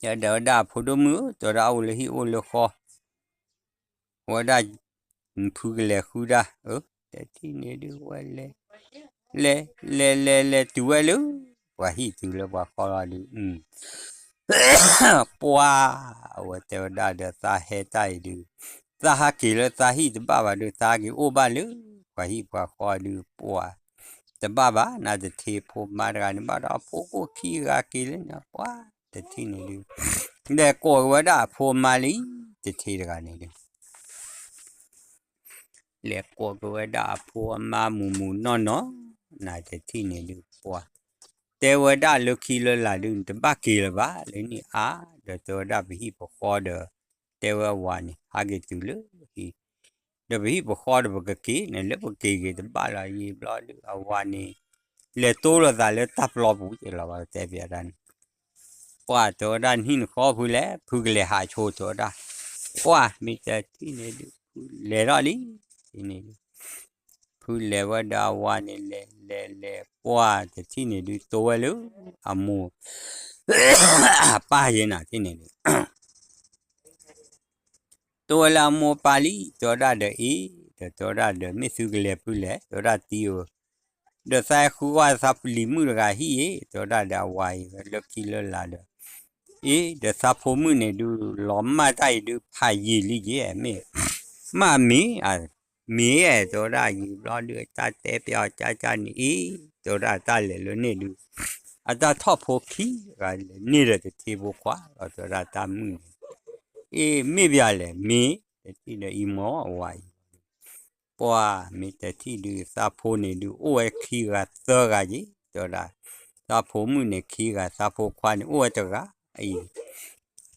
တဲဝဲဒၣ်အဖိဒိၣ်မုၣ်ဧၢ တဲဝဲဒၣ်အိၣ်လၢဟံၣ်အိၣ်လၢဃီ ဝဲဒၣ် ဖုကလဲၤဃုဒၣ် အၢ တထံၣ်န့ၣ်ဒုးဝဲလဲၤ လဲၤ လဲၤလဲၤလဲၤတုၤဝဲလၢ ပှၤဟံၣ်တုၤလၢပှၤဃီလီၤဒုး ပှၤ အဝဲတဲဝဲဒၣ်ဒီးသးဟဲတၢ်အံၤဒုး သးဟးက့ၤလၢသးဟံၣ်တဘၣ်ဘၣ်ဒုး သးဟးက့ၤအိၣ်ဘၣ်လၢ ပှၤဟံၣ်ပှၤဃီဒုး ပှၤ တဘၣ်ဘၣ် နၤတထံဖိမါတဂၤန့ၣ် ဘၣ်ဒီးအဖိကိၣ်ခံဂၤက့ၤလၢန့ၣ် ပှၤ တထံၣ်န့ၣ်ဒုး လဲၤကိးက့ၤဝဲဒၣ်အဖိအမါလံ တထံတဂၤန့ၣ်ဒုး လဲၤကိးက့ၤဝဲဒၣ်အဖိအမါမုၢ်မုၢ်နီၢ်နီၢ် နၤတထံၣ်န့ၣ်ဒုး ပှၤ တဲဝဲဒၣ်လၢခံလၢလာ်ဒုး နတဘၣ်က့ၤလၢၤဘၣ် လၢန့ၣ်အါ ဒီးတဲဝဲဒၣ်ပဟံၣ်ပဃီဒီး တဲဝဲအဝၤန့ၣ် ဟးက့ၤတုၤလၢဟံၣ် ဒီးပဟံၣ်ပဃီဒီးပကက့ၤန့ၣ် လၢပက့ၤက့ၤတဘၣ်လီၤ ယံာ်ဘျီဒုး အဝၤန့ၣ် လဲၤတိလီၤသးလၢတၢ်ပျီပူၤက့ၤလီၤ ဘၣ်တဲပျးတၢ်န့ၣ် ပှၤတဲဝဲဒၣ်နဟံၣ်နဃီဖုလဲၣ် ဖုကလဲၤဟးဆိတဲဝဲဒၣ် ပှၤမ့ၢ်တထံၣ်န့ၣ်ဒုး ဖုလဲၤထီၣ်လံ တထံၣ်န့ၣ်ဒုး ဖုလဲၤဝဲဒီးအဝၤန့ၣ်လဲၤ လဲၤလဲၤ ပှၤတထံၣ်န့ၣ်ဒုး တိဝဲလၢ အမိၢ် အပၢ်ယဲနၤတထံၣ်န့ၣ်ဒုး တိဝဲလၢအမိၢ်အပၢ်လံ တဲဝဲဒၣ်ဒီးအ့ၣ် ဒီးတဲဝဲဒၣ်ဒီးမ့ၢ်သုကလဲၤဖုလဲၣ် တဲဝဲဒၣ်တံၤဧၢ ဒီးသးဟဲဃုကွၢ်သးလံၤမုၣ်တဂၤဟံၣ်အ့ၣ် တဲဝဲဒၣ်ဒီးအဝၤအံၤလၢခံလၢလာ်ဒီး အ့ၣ် ဒီးသးဖိမုၣ်န့ၣ်ဒုး လီၤမၢ်တၢ်အံၤဒုး ဖးယံာ်လံယဲ မ့ၢ် မ့ၢ် မ့ၢ် တဲဝဲဒၣ်ယံာ်ဘျီဒုး တၢ်တဲပျးအီၤကၢ်ကၢ်န့ၣ်အ့ၣ် တဲဝဲဒၣ်တၢ်လဲၤလၢန့ၣ်ဒုး အတၢ်ထီၣ်ဖိခံဂၤလဲၤန့ၢ်ဒီးတထံဖိခွါလီၤ တဲဝဲဒၣ်တၢ်မုၣ်န့ၣ် အ့ၣ် မ့ၢ်ပျးလဲၣ် မ့ၢ် တထံၣ်ဒီးအံၤမ့ၢ်အဝၤအံၤ ပှၤမ့ၢ်တထံၣ်ဒုး သးဖိန့ၣ်ဒုး အိၣ်ဝဲခံဂၤသၢဂၤယဲ တဲဝဲဒၣ် သးဖိမုၣ်န့ၣ်ခံဂၤ သးဖိခွါန့ၣ် အိၣ်ဝဲတဂၤအံၤ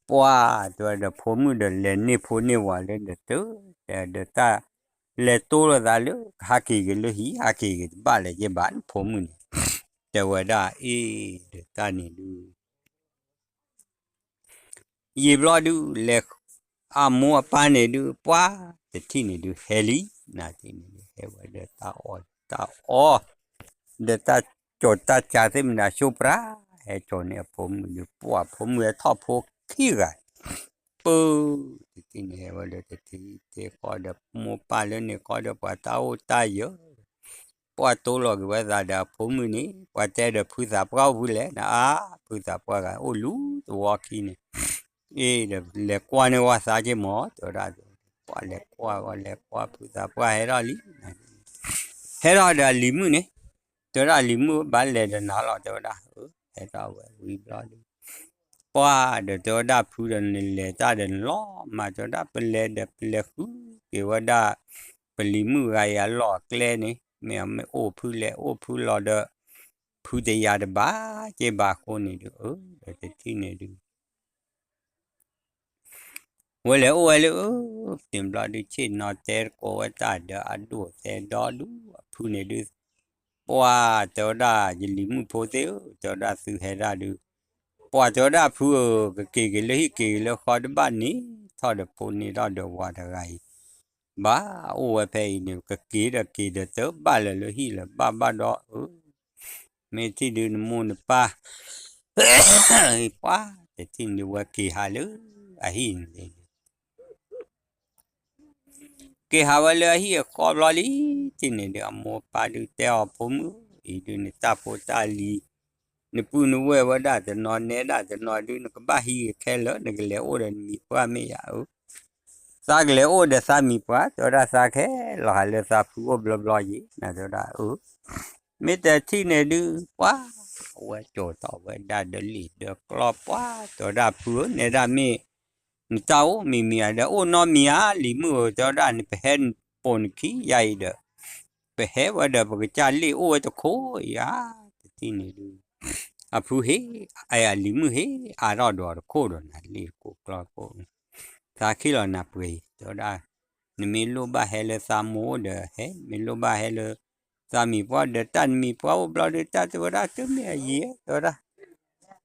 ပှၤ တဲဝဲဒီးဖိမုၣ်ဒီးလဲၤန့ၢ်ဖိန့ၢ်ဝၤလၢဒီးတၢ် တဲဒီးတၢ် လဲၤတိလိာ်သးလၢ ဟးက့ၤက့ၤလၢဟံၣ် ဟးက့ၤက့ၤတဘၣ်လၢၤက့ၤဘၣ်န့ၣ် ဖိမုၣ်န့ၣ် တဲဝဲဒၣ်အ့ၣ် ဒီးတၢ်န့ၣ်ဒုး ယံာ်ဘျီဒုး လဲၤ အမိၢ်အပၢ်န့ၣ်ဒုး ပှၤတထံၣ်န့ၣ်ဒုး ဟဲလံ နၤတထံၣ်န့ၣ်ဒုး ဟဲဝဲဒီးတၢ်အီၣ်တၢ်အီ ဒီးတၢ်ကၠီၤတၢ်ကးသ့ၣ်မနုၤ အဆိပြး ဟဲကၠီၤန့ၢ်အဖိမုၣ်ဒုး ပှၤဖိမုၣ်ဟဲထီၣ်ဖိခံဂၤ ပၢ တထံၣ်န့ၣ်ဟဲဝဲဒီးတထံၣ်တ့ၢ်ဃီဒီးမိၢ်ပၢ်လၢန့ၣ်ဃီဒီးပှၤတၢ်အိၣ်တၢ်ယၢၤ ပှၤတိလိာ်က့ၤဝဲသးဒီးအဖိမုၣ်န့ၣ် ပှၤတဲဒီးဖုသးပှၢ်အိၣ်ဖဲလဲၣ် နအါ ဖုသးပှၢ်ဂၤအိၣ်လူၤသဝီခံန့ၣ် အ့ၣ် ဒီးလဲၤကွၢ်န့ၢ်ဝဲသးက့ၤမး တဲဝဲဒၣ် ပှၤလဲၤကွၢ်ဝဲလဲၤကွၢ်ဖုသးပှၢ်ဟဲထီၣ်လံ ဟဲထီၣ်ဒီးအလံၤမုၣ်န့ၣ် တဲဝဲဒၣ်အလံၤမုၣ်ဘၣ်လဲၤဒီးနၤလီၤ တဲဝဲဒၣ် ဟဲထီၣ်ဝဲဝံၤဘျီဒုး ပှၤဒီးတဲဝဲဒၣ်ဖုဒီးနလဲၤတၢ်ဒီးနလီၤမၢ် တဲဝဲဒၣ်ပလဲၤဒီးပလဲၤဃုက့ၤဝဲဒၣ် ပလံၤမုၣ်ဂၤအံၤအလီၢ်အကျဲန့ၣ် မ့ၢ်အမ့ၢ်အိၣ်ဖုလဲၣ်အိၣ်ဖုလီၤဒီး ဖုတယၤတဘၣ်က့ၤဘၣ်အဃိန့ၣ်ဒုး အၢ ဒီးတထံၣ်န့ၣ်ဒုး ဝဲလဲၤအိၣ်ဝဲလၢ သ့ၣ်ဘျီဒုးဆ့ၣ်နီၤတဲတကိးဝဲတၢ်ဒီးအဒိၣ်သဲဒီဒူၣ်အဖုန့ၣ်ဒုး ပှၤတဲဝဲဒၣ်ယလံၤမုၣ်ဖိသ့ၣ်ဧၢ တဲဝဲဒၣ်သုဟဲဒၣ်ဒုး ပှၤတဲဝဲဒၣ်ဖုဧၢ ကက့ၤက့ၤလၢဟံၣ်က့ၤက့ၤလၢဃီတဘၣ်န့ၣ် ထီၣ်ဒီးဖိန့ၢ်ထီၣ်ဒီးဝၤတဂၤအံၤ ဘၣ်အိၣ်ဝဲဖဲအံၤန့ၣ် ကက့ၤဒီးက့ၤဒီးတဘၣ်လၢၤလၢဟံၣ်လၢၤဘၣ်ဘၣ်ဒီး အၢ မ့ၢ်ထံၣ်ဒုးနမိၢ်နပၢ်, ပှၤတထံၣ်န့ၣ်ဒုးဝဲက့ၤဟးလၢအဟံၣ်န့ၣ် က့ၤဟးဝဲလၢအဟံၣ်အဃီဘျီလံ, ထံၣ်န့ၣ်ဒုး အမိၢ်ပၢ်ဒုးတဲအီၤ ဖိမုၣ်, အံၤဒုးနတၢ်ဖိတၢ်လံၤ, နပုၢ်နဝဲၢ်ဝဲဒၣ်တနီၤနဲဒၣ်တနီၤဒုး နကဘၣ်ဟံးခဲလၢာ် နကလဲၤအိၣ်ဒီးနမံၤပှၢ်မ့ၢ်ယၤဧၢ, သးကလဲၤအိၣ်ဒီးသးမံၤပှၢ် တဲဝဲဒၣ် သးခဲလီၤဟးလၢသးဖုအိၣ်ဘျီဘျီယံၤ နၤတဲဝဲဒၣ်အၢ မ့ၢ်တထံၣ်န့ၣ်ဒုး ပှၤအဝဲကၠီၤထီၣ်ဝဲဒၣ်ဒီးလံာ်ဒီးကျီၢ်ပှၤ တဲဝဲဒၣ်ဖုဧၢ နဲဒၣ်မ့ၢ် နတၢ်အိၣ်မံၤမံၤဧါဒီး အိၣ်နီတမံၤဧါ လံၤမုၣ်ဧၢ တဲဝဲဒၣ် နပဟဲပိာ်နခံယါအံၤဒီး ပဟဲဝဲဒီးပကစၢ်လ့ၣ်အိၣ်ဝဲတခိၣ်အံၤဧါ တထံၣ်န့ၣ်ဒုး အဖုဟ့ၣ် အလံၤမုၣ်ဟ့ၣ် အါထီၣ်ဒီးတခိၣ်ဒီးနၤလ့ၣ်တခိၣ်ကျီၢ်ခိၣ် သးခံလီၤနၤပှဲၤအံၤ တဲဝဲဒၣ် နမ့ၢ်လိၣ်ဘၣ်ဟဲလၢသးမိၢ်အိၣ်ဒီးဟဲ မ့ၢ်လိၣ်ဘၣ်ဟဲလၢ သးမံၤပှၢ်ဒီးတၢ်နမံၤပှၢ်အိၣ်ဘျီဒီးတၢ်တဲဝဲဒၣ် တမ့ၢ်အယံၤ တဲဝဲဒၣ်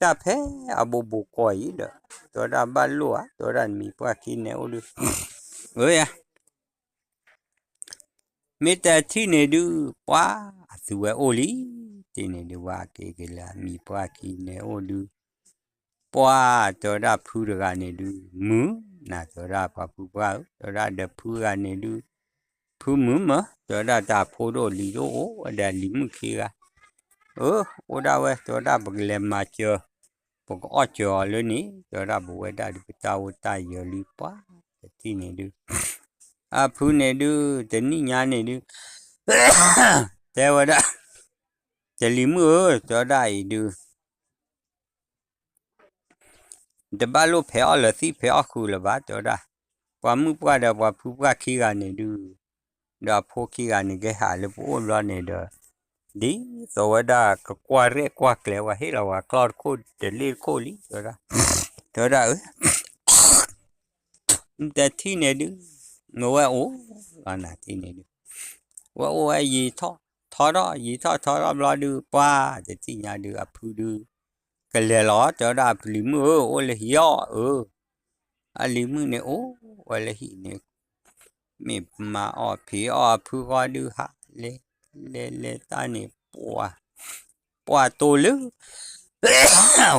တၢ်ဖဲအဘိဘိကီၢ်အံၤဒီး တဲဝဲဒၣ်ဘၣ်လိၣ်ဧါ တဲဝဲဒၣ်နမံၤပှၢ်ခံနဲအိၣ်ဒုး အၢယၤ မ့ၢ်တထံၣ်န့ၣ်ဒုး ပှၤအသုဝဲအိၣ်လံ, တထံၣ်န့ၣ်ဒုး ပှၤက့ၤက့ၤလၢအမံၤပှၢ်ခံန့ၣ်အိၣ်ဒုး, ပှၤတဲဝဲဒၣ်ဖုတဂၤန့ၣ်ဒုး မုာ်နၤ တဲဝဲဒၣ်ပှၤဖုပှၢ်ဧၢ, တဲဝဲဒၣ်ဒီးဖုဂၤန့ၣ်ဒုး, ဖုမုာ်မၢ, တဲဝဲဒၣ်တၢ်ဖိဒိၣ်လံၤဒိၣ်အိၣ်ဝဲဒီးလံၤမုၣ်ခံဂၤ, အၢ, အိၣ်ဒၣ်ဝဲ တဲဝဲဒၣ်ပကလဲၤမၤစၢၤ, ပကအီၣ်စၢၤအီၤလၢန့ၣ်, တဲဝဲဒၣ်ပဝဲဒၣ်ဒုးပတၢ်အိၣ်တၢ်ယၢၤလံ ပှၤတထံၣ်န့ၣ်ဒုး အဖုန့ၣ်ဒုး တနံၣ်ညါန့ၣ်ဒုး တဲဝဲဒၣ်, တလံၤမုၣ်ဧၢ, တဲဝဲဒၣ်အံၤဒုး နတဘၣ်လိၣ်ဖဲးအီၣ်လၢၤသံၣ်ဖဲးအီၣ်ဃုာ်လၢၤဘၣ်, တဲဝဲဒၣ်, ပှၤမုၣ်ပှၢ်ဒီးပှၤဖုပှၢ်ခံဂၤန့ၣ်ဒုး, ဒီးအဖိခံဂၤန့ၣ် ကဟးလၢပအိၣ်ဘျီန့ၣ်ဒီး, ဒ်သိးဝဲဒၣ်ကကွၢ်ရဲၣ်ကွၢ်ကျဲၤ ပှၤဟ့ၣ်လီၤပှၤကျီၢ်တခိၣ်ဒီးလ့ၣ်တခိၣ်လံ, တဲဝဲဒၣ်, တဲဝဲဒၣ်အၢ တထံၣ်န့ၣ်ဒုး, မ့ၢ်ဝဲအိၣ်လီၤနၤထံၣ်န့ၣ်ဒုး, ဝဲအိၣ်ဝဲယံာ်ထီၣ်ထီထီၣ် ယံာ်ထီၣ်ထီထီၣ်ဘျီဒုး ပှၤတထံၣ်ညါဒုး အဖုဒုး, ကလဲၤလီၤ တဲဝဲဒၣ် လံၤမုၣ်ဧၢ အိၣ်လၢဟံၣ်အီၤဧၢ, အလံၤမုၣ်န့ၣ်အိၣ်ဝဲလၢဟံၣ်န့ၣ်, မ့ၢ်မၤအီၣ်ဖံးအီၣ်အဖုဃီဒုးဟး, လဲၤလဲၤတၢ်န့ၣ်, ပှၤတိၢ်လၢ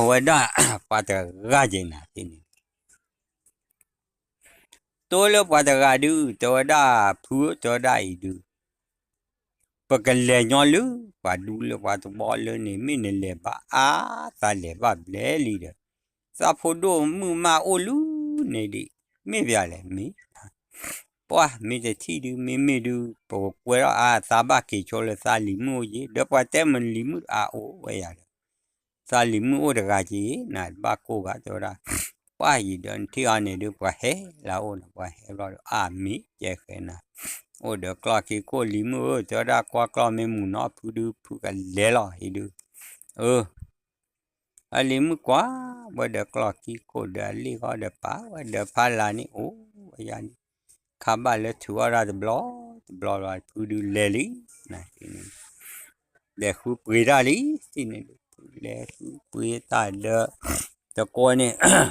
ဝဲဒၣ် ပှၤတဂၤက့ၤနၤထံၣ်န့ၣ် တိၢ်လၢပှၤတဂၤဒုး တဲဝဲဒၣ် ဖုဧၢ တဲဝဲဒၣ်အံၤဒုး, ပကလဲၤညီလၢ ပှၤဒူလၢပှၤတဘီလၢန့ၣ် မ့ၢ်နလဲၤဘၣ်အါ သးလဲၤဘၣ်ဘျဲလံဒီး, သးဖိဒိၣ်မုၣ်မၢ်အိၣ်လၢန့ၣ်ဒံး, မ့ၢ်ပျၢ်လဲၣ်မ့ၢ် ပှၤမ့ၢ်တထံၣ်ဒုး မ့မ့ၢ်ဒုး ပကကွဲထီၣ်အါ သးဘၣ်က့ၤဆိလၢသးလံၤမုၣ်အိၣ်ယ့ၣ် ဒီးပှၤတဲမ့ၢ်လံၤမုၣ်အအိၣ်ဝဲယၤဒီး သးလံၤမုၣ်အိၣ်တဂၤက့ၤ နတဘၣ်ကိၢ်ဘၣ် တဲဝဲဒၣ်, ပှၤယံၤဒီးနထံၣ်အီၤန့ၣ်ဒုး ပှၤဟဲလၢအအိၣ်န့ၣ် ပှၤဟဲဘျီဒီး အါမ့ၢ်ကဲဃဲနၤ, အိၣ်ဒီးကျီၢ်ခံခိၣ်လံၤမုၣ်ဧၢ တဲဝဲဒၣ် ကွၢ်ကျီၢ်မ့ၢ်မုာ်နီၤ ဖုဒုး ဖုကလဲၤလီၤအံၤဒုး, အၢ အလံၤမုၣ်ကွၢ်ဝဲဒီးကျီၢ်ခံခိၣ်ဒီးအလ့ၣ်ဃီဒီးပာ်ဝဲဒီးဖးလၢ်န့ၣ် အိၣ်ဝဲယၤန့ၣ်, ခးဘၣ်လၢထုးအီၣ်တၢ်တဘျီတဘျီလီၤ ဖုဒုးလဲၤလံ, လဲၤဃုပှ့ၤတၢ်လံ, တထံၣ်န့ၣ်ဒုး ဖုလဲၤဃုပှ့ၤတၢ်ဒီး တကိးန့ၣ်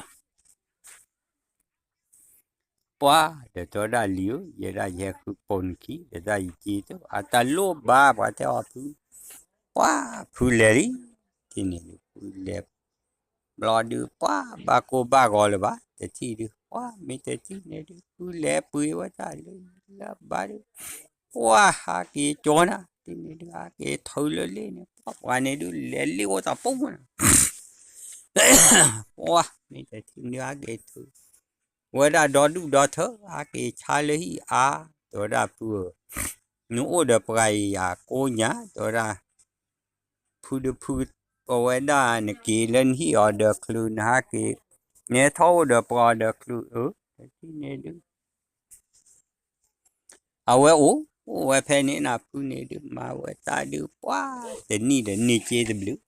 ပှၤဒီးတဲဝဲဒၣ်လံၤဧၢ ယဲဒၣ်ယဟဲဃုပိာ်နခံ ဒီးတၢ်ယက့ၤတၢ် အတလိၣ်ဘၣ် ပှၤတဲအီၤဖု, ပှၤဖုလဲၤလံ, တထံၣ်န့ၣ်ဒုး ဖုလဲၤ ဘျီဒုး ပှၤဘၣ်ကိၢ်ဘၣ်ဂီၤလၢၤဘၣ် တထံၣ်ဒုး ပှၤမ့ၢ်တထံၣ်န့ၣ်ဒုး ဖုလဲၤပှ့ၤဝဲတၢ်လၢလၢဘၣ်ဒုး ပှၤဟးက့ၤကၠီနၤ တထံၣ်န့ၣ်ဒုး ဟးက့ၤထုးလၢလ့ၣ်န့ၣ် ပှၤပှၤန့ၣ်ဒုး လဲၤလ့ၣ်အိၣ်တၢ်ပူၤနၤ ပှၤမ့ၢ်တထံၣ်န့ၣ် ဟးက့ၤထုး ဝဲဒၣ်ဒီဒူၣ်ဒီထၢ ဟးက့ၤဆါလၢဟံၣ်အါ တဲဝဲဒၣ်ဖုဧၢ, နအိၣ်ဒီးပှၤယၤကိးညါ တဲဝဲဒၣ်, ဖုဒုးဖု, အဝဲဒၣ်နက့ၤလၢနဟံၣ်အီၤဒီးချုး နဟးက့ၤ, နဟဲထီၣ်အိၣ်ဒီးပှၤအီၤဒီးချုးဧၢ, တထံၣ်န့ၣ်ဒုး အဝဲအိၣ်, အိၣ်ဝဲဖဲန့ၣ်နၤ ဖုန့ၣ်ဒုး မၤဝဲတၢ်ဒုး ပှၤတနံၣ်ဒီးန့ၢ်က့တဘျုး,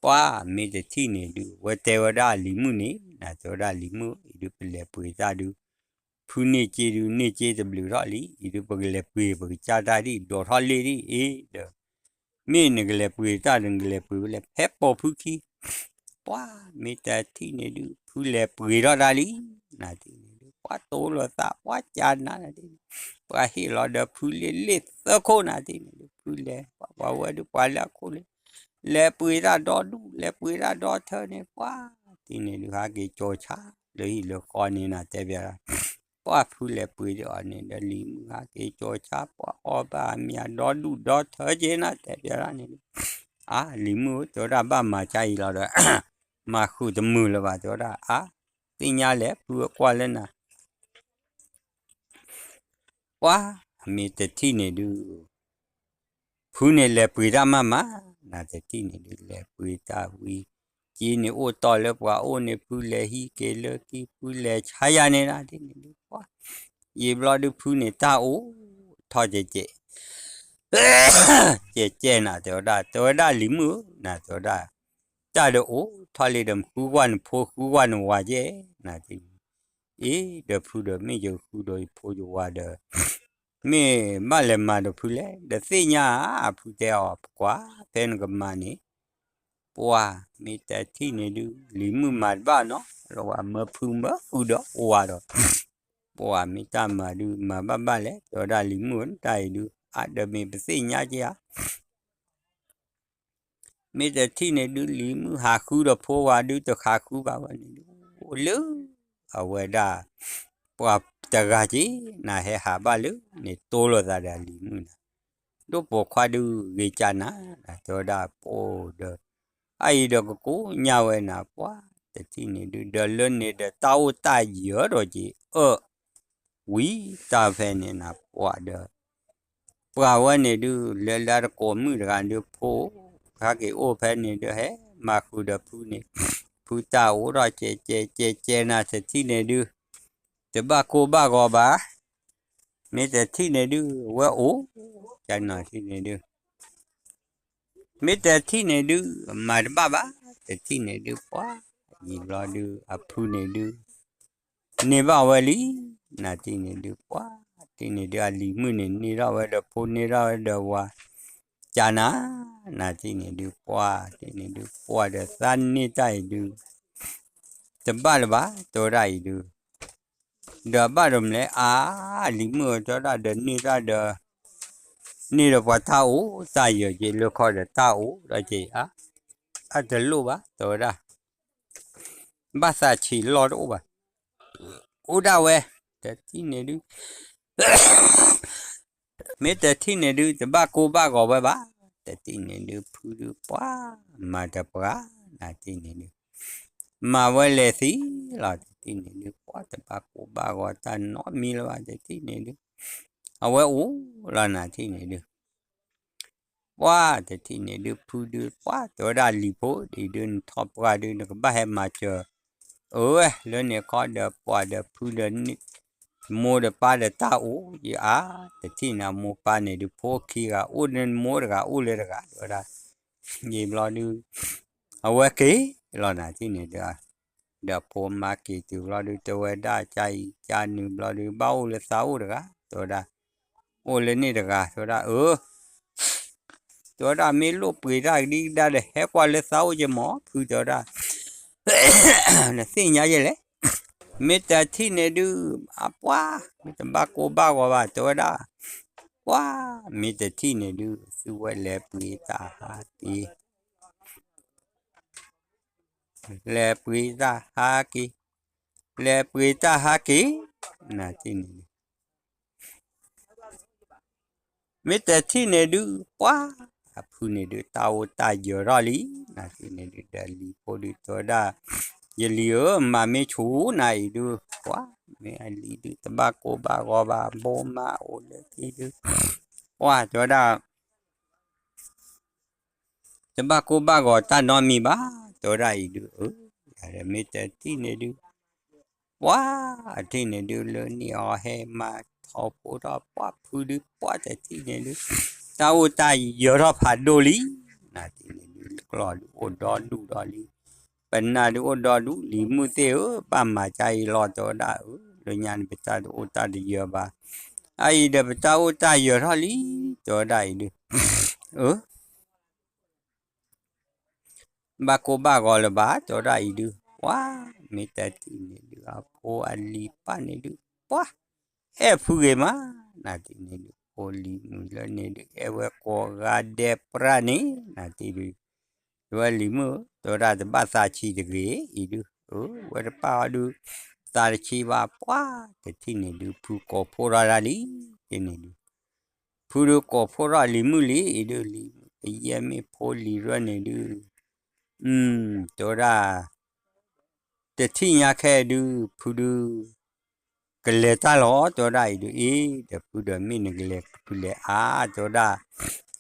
ပှၤမ့ၢ်တထံၣ်န့ၣ်ဒုး ဝဲတဲဝဲဒၣ်လံၤမုၣ်န့ၣ် နၤတဲဝဲဒၣ်လံၤမုၣ် အံၤဒုးပလဲၤပှ့ၤတၢ်ဒုး, ဖုန့ၢ်က့ဒုး န့ၢ်က့တဘျုးထီၣ်လံ, အံၤဒုးပကလဲၤပှ့ၤ ပကစၢ်တၢ်ဒ် ဒိးထီၣ်လ့ၣ်ဒ်အံၤဒီး မ့ၢ်နကလဲၤပှ့ၤတၢ်ဒီး နကလဲၤပှ့ၤဝဲလဲၣ် ဖဲပိာ်ဖုခံ, ပှၤမ့ၢ်တထံၣ်န့ၣ်ဒုး ဖုလဲၤပှ့ၤထီၣ်တၢ်လံ, နၤတထံၣ်န့ၣ်ဒုး ပှၤတိၢ်လိာ်သး ပှၤကနၤနၤတထံၣ်န့ၣ်, ပှၤဟ့ၣ်လီၤဒီးဖုလ့ၣ်လ့ၣ်သၢခိၣ်နၤတထံၣ်န့ၣ်ဒုး ဖုလဲၤ ပှၤဝဲဒုးပှၤလၢအခိၣ်လၢ လဲၤပှ့ၤတၢ်ဒီဒူၣ် လဲၤပှ့ၤတၢ်ဒီထၢန့ၣ် ပှၤတထံၣ်န့ၣ်ဒုး ဟးက့ၤကၠီၤဆါလၢဟံၣ်လၢဃီန့ၣ် နတဲပျးဒၣ်, ပှၤဖုလဲၤပှ့ၤဒ်အီၤန့ၣ်ဒီး လံၤမုၣ်ဟးက့ၤကၠီၤဆါ ပှၤအီၣ်ဘၣ်အမံၤဒီဒူၣ်ဒီထၢက့ၤ နတဲပျးဒၣ်န့ၣ်ဒုး, အါ လံၤမုၣ်ဧၢ တဲဝဲဒၣ် ဘၣ်မၤကါအံၤလီၤဒီး မၤဃုာ်တမုာ်လၢၤဘၣ် တဲဝဲဒၣ်, အါ သ့ၣ်ညါလဲၣ် ဖုကွၢ်လၢနၤ ပှၤမ့ၢ်တထံၣ်န့ၣ်ဒုး ဖုန့ၣ်လဲၤပှ့ၤတၢ်မးမး, နတထံၣ်န့ၣ်ဒုး လဲၤပှ့ၤတၢ်ဝံၤ က့န့ၣ်အိၣ်တီၢ်လၢပှၤအိၣ်န့ၣ် ဖုလဲၤဟံးက့ၤလၢခံ ဖုလဲၤဆါယၤန့ၣ်ဒၣ် တထံၣ်န့ၣ်ဒုး ပှၤ ယံာ်ဘျီဒုး ဖုန့ၣ်တၢ်အိၣ်ထီၣ်ကဲကဲ ကဲကဲနၤ တဲဝဲဒၣ်, တဲဝဲဒၣ်လံၤမုၣ်ဧၢ နၤ တဲဝဲဒၣ်, တၢ်ဒီးအိၣ်ထီၣ်လံဒီး ဃုကွၢ်နဖိဃုကွၢ်နဝၤကဲ နၤတထံၣ်န့ၣ်, အ့ ဒီးဖုဒီး မ့ၢ်ယဃုဒီးယဖိယဝၤဒီး မ့ၢ်ဘၣ်လဲၤမၤဒီးဖုလဲၣ်, ဒီးသ့ၣ်ညါဧါ ဖုတဲအီၤ ပကွၢ်ဖဲနကမၤန့ၣ်, ပှၤမ့ၢ်တထံၣ်န့ၣ်ဒုး လံၤမုၣ်မၤတဘၣ်နီၤ လၢဝၤမၢဖုမၢဃုာ်ဒီးဝၤဒီး, ပှၤမ့ၢ်တၢ်မၤဒုး မၤဘၣ်ဘၣ်လဲၣ် တဲဝဲဒၣ်လံၤမုၣ်ဧၢ တၢ်အံၤဒုး အါ ဒီးမ့ၢ်ပသ့ၣ်ညါက့ဧါ မ့ၢ်တထံၣ်န့ၣ်ဒုး လံၤမုၣ်ဟးဃုဒီးဖိဝၤဒုး တဃးဃုဘၣ်ဝဲန့ၣ်ဒုး အိၣ်လၢ အဝဲဒၣ် ပှၤတဂၤက့ၤ နဟဲဟးဘၣ်လၢန့ၣ် တိလိာ်သးဒီးလံၤမုၣ်နၤ, ဒိၣ်ပိာ်ခွါဒုးဂ့ၤကၢ်နၤ တဲဝဲဒၣ် ပအိၣ်ဒီး အအံၤဒီးကကိးညါဝဲနၤ ပှၤတထံၣ်န့ၣ်ဒုး ဒီးလၢန့ၣ်ဒီးတၢ်အိၣ်တၢ်ယၢၤဒီးက့ၤ အၢ ဝံၤတၢ်ဖဲန့ၣ်နၤ ပှၤဒီး ပှၤဝဲန့ၣ်ဒုး လၢလၢတကိးမုၣ်တဂၤဒုး ဖိ ဟဲက့ၤအိၣ်ဖဲန့ၣ်ဒုး ဟဲမၤဃုာ်ဒီးဖုန့ၣ်, ဖုတၢ်အိၣ်ထီၣ်ကဲကဲကဲကဲနၤ တထံၣ်န့ၣ်ဒုး တဘၣ်ကိၢ်ဘၣ်ဂီၤဘၣ်, မ့ၢ်တထံၣ်န့ၣ်ဒုး ဝဲအိၣ် ကနၤထံၣ်န့ၣ်ဒုး မ့ၢ်တထံၣ်န့ၣ်ဒုး မၤတဘၣ်ဘၣ်, တထံၣ်န့ၣ်ဒုး ပှၤ ယံာ်ဘျီဒုး အဖုန့ၣ်ဒုး န့ၢ်ဘၣ်ဝဲလံ, နၤတထံၣ်န့ၣ်ဒုး ပှၤ တထံၣ်န့ၣ်ဒုး အလံၤမုၣ်န့ၣ် န့ၢ်ထီၣ်ဝဲဒီးဖိ န့ၢ်ထီၣ်ဝဲဒီးဝၤ ကနၤ, နၤတထံၣ်န့ၣ်ဒုး ပှၤ တထံၣ်န့ၣ်ဒုး ပှၤဒီးသးန့ၢ်တၢ်အံၤဒုး တဘၣ်လၢၤဘၣ် တဲဝဲဒၣ်အံၤဒုး ဒီးဘၣ်ဒီးမနုၤလဲၣ် အါ လံၤမုၣ်ဧၢ တဲဝဲဒၣ်ဒီးန့ၢ်တၢ်ဒီး န့ၢ်ဒီးပှၤတၢ်အိၣ်တၢ်ယၢၤက့ၤ လၢခီဒီးတၢ်အိၣ်ဒီးက့ၤ အါ အတလိၣ်ဘၣ် တဲဝဲဒၣ် ဘၣ်သးဆံးလီၢ်တအိၣ်ဘၣ်, အိၣ်ဒၣ်ဝဲ တထံၣ်န့ၣ်ဒုး မ့ၢ်တထံၣ်န့ၣ်ဒုး တဘၣ်ကိၢ်ဘၣ်ဂီၤဝဲဘၣ်, တထံၣ်န့ၣ်ဒုး ဖုဒုး ပှၤ မၤတပှၤ နၤတထံၣ်န့ၣ်ဒုး မၤဝဲလဲၤသံလီၤ တထံၣ်န့ၣ်ဒုး ပှၤ တဘၣ်ကိၢ်ဘၣ်ဂီၤတၢ်နီတမံၤလၢၤဘၣ် တထံၣ်န့ၣ်ဒုး အဝဲအိၣ်လီၤ နၤတထံၣ်န့ၣ်ဒုး ပှၤ တထံၣ်န့ၣ်ဒုး ဖုဒုး ပှၤ တဲဝဲဒၣ်လံၤဖိဒ်အံၤဒုး နထီၣ်ပှၢ်ဒုး နကဘၣ်ဟဲမၤစၢၤ အၢဝဲ လၢန့ၣ်ခီဒီးပှၤဒီးဖုဒီး မိၢ်ဒီးပၢ်ဒီးတၢ်အိၣ်ယအါ, တထံၣ်န့ၣ်အမိၢ်ပၢ်န့ၣ်ဒုး ဖိခံဂၤ အိၣ်လၢမိၢ်တဂၤ အိၣ်လၢတဂၤ တဲဝဲဒၣ်, ယံာ်ဘျီဒုး အဝဲက့ၤလီၤ နၤတထံၣ်န့ၣ်ဒုး ဒီးဖိမါက့ၤတုၤဘျီဒုး တဲဝဲဒၣ် ကါအံၤကါနုာ်ဘျီဒုး ဘၣ်အိၣ်လၢသးအိၣ်တဂၤ တဲဝဲဒၣ်, အိၣ်လၢန့ၣ်တဂၤ တဲဝဲဒၣ် အၢ တဲဝဲဒၣ် မ့ၢ်လိၣ်ပှ့ၤတၢ်ကဒံကဒါဒီး ဟဲကွၢ်လၢသးအိၣ်က့ၤမး ဖု တဲဝဲဒၣ်, နသ့ၣ်ညါယဲလဲၣ်, မ့ၢ်တထံၣ်န့ၣ်ဒုး အပှၤ မ့ၢ်တဘၣ်ကိၢ်ဘၣ်ဂီၤဘၣ် တဲဝဲဒၣ်, ပှၤ မ့ၢ်တထံၣ်န့ၣ်ဒုး သုဝဲလဲၤပှ့ၤတၢ်ဟးက့ၤ လဲၤပှ့ၤတၢ်ဟးက့ၤ, လဲၤပှ့ၤတၢ်ဟးက့ၤ, နၤတထံၣ်န့ၣ်ဒုး မ့ၢ်တထံၣ်န့ၣ်ဒုး ပှၤ အဖုန့ၣ်ဒုး တၢ်အိၣ်တၢ်ယၢၤထီၣ်လံ, နၤတထံၣ်န့ၣ်ဒုး ဒီးလံၤဖိဒုးတဲဝဲဒၣ်, ယလံၤဧၢ မၤမ့ၢ်ဆူၣ်နၤအံၤဒုး ပှၤ မ့ၢ်အလံၤဒုး တဘၣ်ကိၢ်ဘၣ်ဂီၤဘၣ် ဘိမါအိၣ်လၢခံဒုး, ပှၤ တဲဝဲဒၣ် တဘၣ်ကိၢ်ဘၣ်ဂီၤတၢ်နီတမံၤဘၣ်, တဲဝဲဒၣ်အံၤဒုး အၢ မ့ၢ်တထံၣ်န့ၣ်ဒုး, ပှၤ အထံၣ်န့ၣ်ဒုး လၢန့ၣ်အီၤဟဲမၤထီၣ်ဖိထီၣ် ပှၤဖုဒုး ပှၤတထံၣ်န့ၣ်ဒုး, တၢ်အိၣ်တၢ်ယၢၤထီၣ်ဖးဒိၣ်လံ, နၤတထံၣ်န့ၣ်ဒုး ကျီၢ်ဒုးအိၣ်ဒီဒူၣ်ဒီးလံ, ပနၢ်ဒုးအိၣ်ဒီဒူၣ် လံၤမုၣ်သ့ၣ်ဧၢ ဘၣ်မၤကါအံၤလီၤ တဲဝဲဒၣ် အၢ လၢညါန့ၣ် ပတၢ်တအိၣ်တၢ်တယၢၤဘၣ်, အအံၤဒီး ပတၢ်အိၣ်တၢ်ယၢၤထီၣ်လံ, တဲဝဲဒၣ်အံၤဒုး, အၢ ဘၣ်ကိၢ်ဘၣ်ဂီၤလၢၤဘၣ် တဲဝဲဒၣ်အံၤဒုး, ပှၤ မ့ၢ်တထံၣ်န့ၣ်ဒုး အဖိအလံၤပၢ်န့ၣ်ဒုး, ပှၤ အဲၣ်ဖုဂ့ၤမး, နၤတထံၣ်န့ၣ်ဒုး ဖိလံၤမုၣ်လၢန့ၣ်ဒုး အဲၣ်ဝဲကိးဂၤဒဲးပြၢ်န့ၣ် နၤတထံၣ်ဒုး တဲဝဲလံၤမုၣ်ဧၢ, တဲဝဲဒၣ်တဘၣ်သးဆံးတဂ့ၤအံၤဒုး, အဝဲတပာ်အီၤဒုး, သးတဆံးဘၣ်ပှၢ်တထံၣ်န့ၣ်ဒုး ဖုကိးဖှိၣ်ထီၣ်ဒၣ်လံ, တထံၣ်န့ၣ်ဒုး, ဖုဒုးကိးဖှိၣ်ထီၣ်လံၤမုၣ်လံအံၤဒုး, လံၤမုၣ်ကယဲၢ်မ့ၢ်ဖိလံၤရၢၢ်န့ၣ်ဒုး, တဲဝဲဒၣ် တထံၣ်ညါခဲဒုး ဖုဒုး ကလဲၤတၢ်လီၤ တဲဝဲဒၣ်အံၤဒုး, အ့ ဒီးဖုဒီးမ့ၢ်နကလဲၤဖုလဲၤအါ တဲဝဲဒၣ်,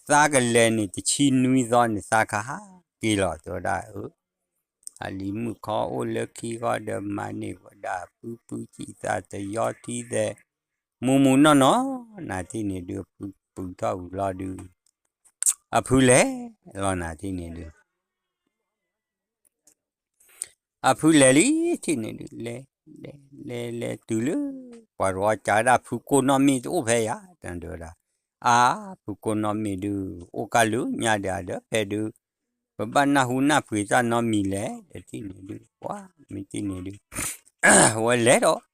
သးကလဲၤန့ၣ် တဆံနွံသီန့ၣ် သးကဟးက့ၤလီၤ တဲဝဲဒၣ်, အလံၤမုၣ်ခီအိၣ်လၢခံဃီဒီးမၤန့ၢ်ဝဲဒၣ် ပုၢ်ပုၢ်စံးသးတယီထံသဲး, မူးမူးနီၢ်နီၢ်, နၤထံၣ်န့ၣ်ဒုး ဖုပုၢ်ထီၣ်ဝံၤလီၤဒုး, အဖုလဲၤလီၤ နၤထံၣ်န့ၣ်ဒုး အဖုလဲၤလံ ထံၣ်န့ၣ်ဒုး လဲၤ လဲၤ လဲၤ လဲၤတုၤလၢ ပှၤတဝီကးဝဲဒၣ်ဖုကိးနီၢ်မ့ၢ်တအိၣ်ဖဲယၤ တဲဝဲဒၣ်, အါ ဖုကိးနီၢ်မ့ၢ်ဒုး အိၣ်ကါလူညါဒီးအဒၢးဖဲဒုး, ပဘၣ်နၢ်ဟူနၢ်ပှ့ၤတၢ်နီတမံၤလဲၣ် ဒီးထံၣ်န့ၣ်ဒုး ပှၤမ့ၢ်ထံၣ်န့ၣ်ဒုး ဝဲလဲၤဒီး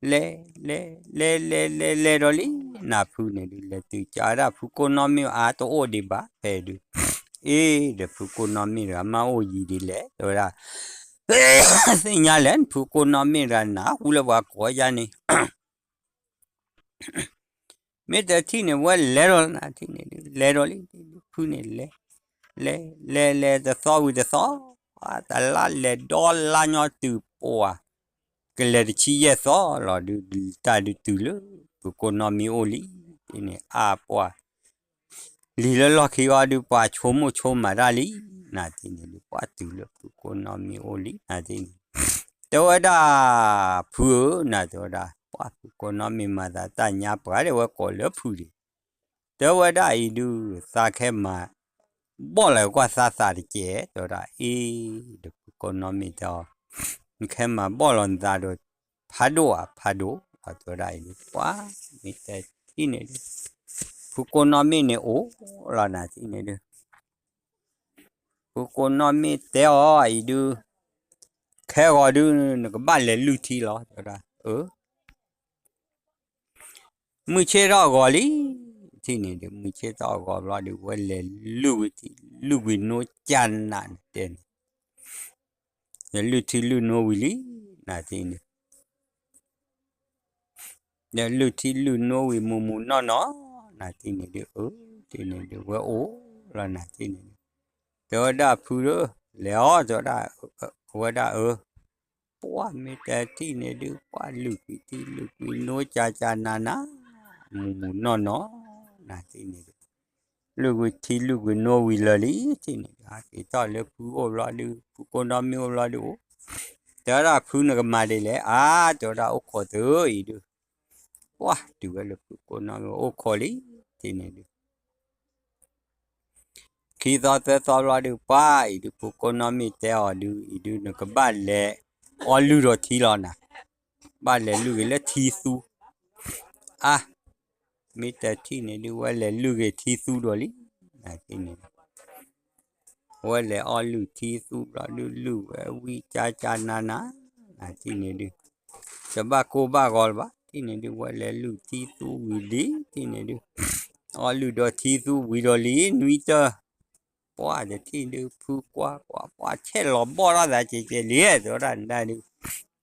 လဲၤ လဲၤ လဲၤ လဲၤ လဲၤ လဲၤဒီးလံ, နၤဖုန့ၣ်ဒုး လဲၤတုၤကးဝဲဒၣ်ဖုကိးနီၢ်မ့ၢ်အါတအိၣ်ဒံးဘၣ် ဖဲဒုး, အ့ ဒီးဖုကိးနီၢ်မ့ၢ်တဂၤမ့ၢ်အိၣ်ယံၤဒ်လဲၣ် တဲဝဲဒၣ်, သ့ၣ်ညါလဲၣ် နဖုကိးနီၢ်မ့ၢ်တဂၤ နၢ်ဟူလၢပှၤကိးယါန့ၣ် မ့ၢ်တထံၣ်န့ၣ် ဝဲလဲၤဒီးနၤထံၣ်န့ၣ်ဒုး လဲၤဒီးလံ, ဖုန့ၣ်လဲၤ လဲၤ လဲၤ လဲၤတသီဝံၤတသီ, တလါလဲၤဒီလါညီတုၤပှၤ, ကလဲၤတဆံယဲၢ်သီလီၤဒုး တၢ်ဒုးတုၤလၢ ဖုကိးနီၢ်မ့ၢ်အိၣ်လံ, န့ၣ်အါပှၤ လံၤလၢလီၢ်ခံဂီၤဒုး ပှၤဆိကမိၣ်ဆိကမးတၢ်လံ, နၤထံၣ်န့ၣ်ဒုး ပှၤတုၤလၢဖုကိးနီၢ်မ့ၢ်အိၣ်လံ နၤထံၣ်န့ၣ်, တဲဝဲဒၣ်, ဖုဧၢ နၤတဲဝဲဒၣ် ပှၤဖုကိးနီၢ်မ့ၢ်မၤသးတၢ်ညါပှၤဒဲး ဝဲကိးလၢဖုဒံး, တဲဝဲဒၣ်အံၤဒုး သးခဲမၤ ဘီၣ်လီၤကွၢ်သးသးတကဲး တဲဝဲဒၣ်အံၤ, ဒီးဖုကိးနီၢ်မ့ၢ်တဲအီၤ, နခဲမၤဘီၣ်လီၤနသးဒီး ဖးဒိၣ်ဧါ ဖးဒိၣ် တဲဝဲဒၣ်အံၤဒုး ပှၤ မ့ၢ်တဲထံၣ်န့ၣ်ဒုး ဖုကိးနီၢ်မ့ၢ်န့ၣ်အိၣ်လီၤ နၤထံၣ်န့ၣ်ဒုး ဖုကိးနီၢ်မ့ၢ်တဲအီၤအံၤဒုး, ခဲဂီၤဒုး နကဘၣ်လဲၤလုၢ်ထံလီၤ တဲဝဲဒၣ်, အၢ မုၢ်ဆ့ၣ်ထီၣ်ဂီၤလံ, ထံၣ်န့ၣ်ဒုး မုၢ်ဆ့ၣ်ထီၣ်ဂီၤဘျီဒုး ဝဲလဲၤလုၢ်ဝံၤထံ လုၢ်ဝံၤနိကၢ်နးန့ၣ်တဲန့ၣ်, လဲၤလုၢ်ထံလုၢ်နိဝံၤလံ, နၤထံၣ်န့ၣ် ဒီးလုၢ်ထံလုၢ်နိဝံၤမူးမူးနီၢ်နီၢ်, နၤထံၣ်န့ၣ်ဒုး အၢ ထံၣ်န့ၣ်ဒုး ဝဲအိၣ်လီၤ နၤထံၣ်န့ၣ်ဒုး, တဲဝဲဒၣ်ဖုဧၢ, လဲၤအီၤ တဲဝဲဒၣ်, ဝဲဒၣ်အၢ, ပှၤမ့ၢ်တဲထံၣ်န့ၣ်ဒုး ပှၤလုၢ်ကွံာ်ထံလုၢ်ကွံာ်နိကၢ်ကၢ်နးနး, မူးမူးနီၢ်နီၢ်, နၤထံၣ်န့ၣ်ဒုး လုၢ်ကွံာ်ထံလုၢ်ကွံာ်နိဝံၤလၢာ်လံ, ထံၣ်န့ၣ်ဒုး ဟးက့ၤထီၣ်လၢဖုအိၣ်ဘျီဒုး ဖုကိးနီၢ်မ့ၢ်အိၣ်ဘျီဒုးအိၣ်, တဲဝဲဒၣ်ဖုနကမၤဒ်လဲၣ်, အါ တဲဝဲဒၣ်အိၣ်ခိးသုအံၤဒုး, ပှၤတုၤဝဲလၢဖုကိးနီၢ်မ့ၢ်အိၣ်ခိးလံ, ထံၣ်န့ၣ်ဒုး ခံသီသၢသီဘျီဒုး ပှၤအံၤဒုး ဖုကိးနီၢ်မ့ၢ်တဲအီၤဒုး အံၤဒုး နကဘၣ်လဲၤအီလုၢ်ဒီးထံလီၤနၤ, ဘၣ်လဲၤလုၢ်ဂ့ၤလၢထံသူ, အါ, မ့ၢ်တထံၣ်န့ၣ်ဒုး ဝဲလဲၤလုၢ်ဂ့ၤထံသူဒီးလံ, နၤထံၣ်န့ၣ် ဝဲလဲၤအီလုၢ်ထံသူဘျီဒုး လုၢ်ဝဲဝံၤကၢ်ကၢ်နးနး, နၤထံၣ်န့ၣ်ဒုး တဘၣ်ကိၢ်ဘၣ်ဂီၤလၢၤဘၣ်, ထံၣ်န့ၣ်ဒုး ဝဲလဲၤလုၢ်ထံသူဝံၤလံ, ထံၣ်န့ၣ်ဒုး အီလုၢ်ဒီးထံသူဝံၤဒီးလံ နွံတၢၢ်, ပှၤတထံၣ်ဒုး ဖုကွၢ်ကွၢ် ပှၤဆဲးလီၤဘီၣ်ထီၣ်သးကဲးကဲးလံ, တဲဝဲဒၣ်နဒုး,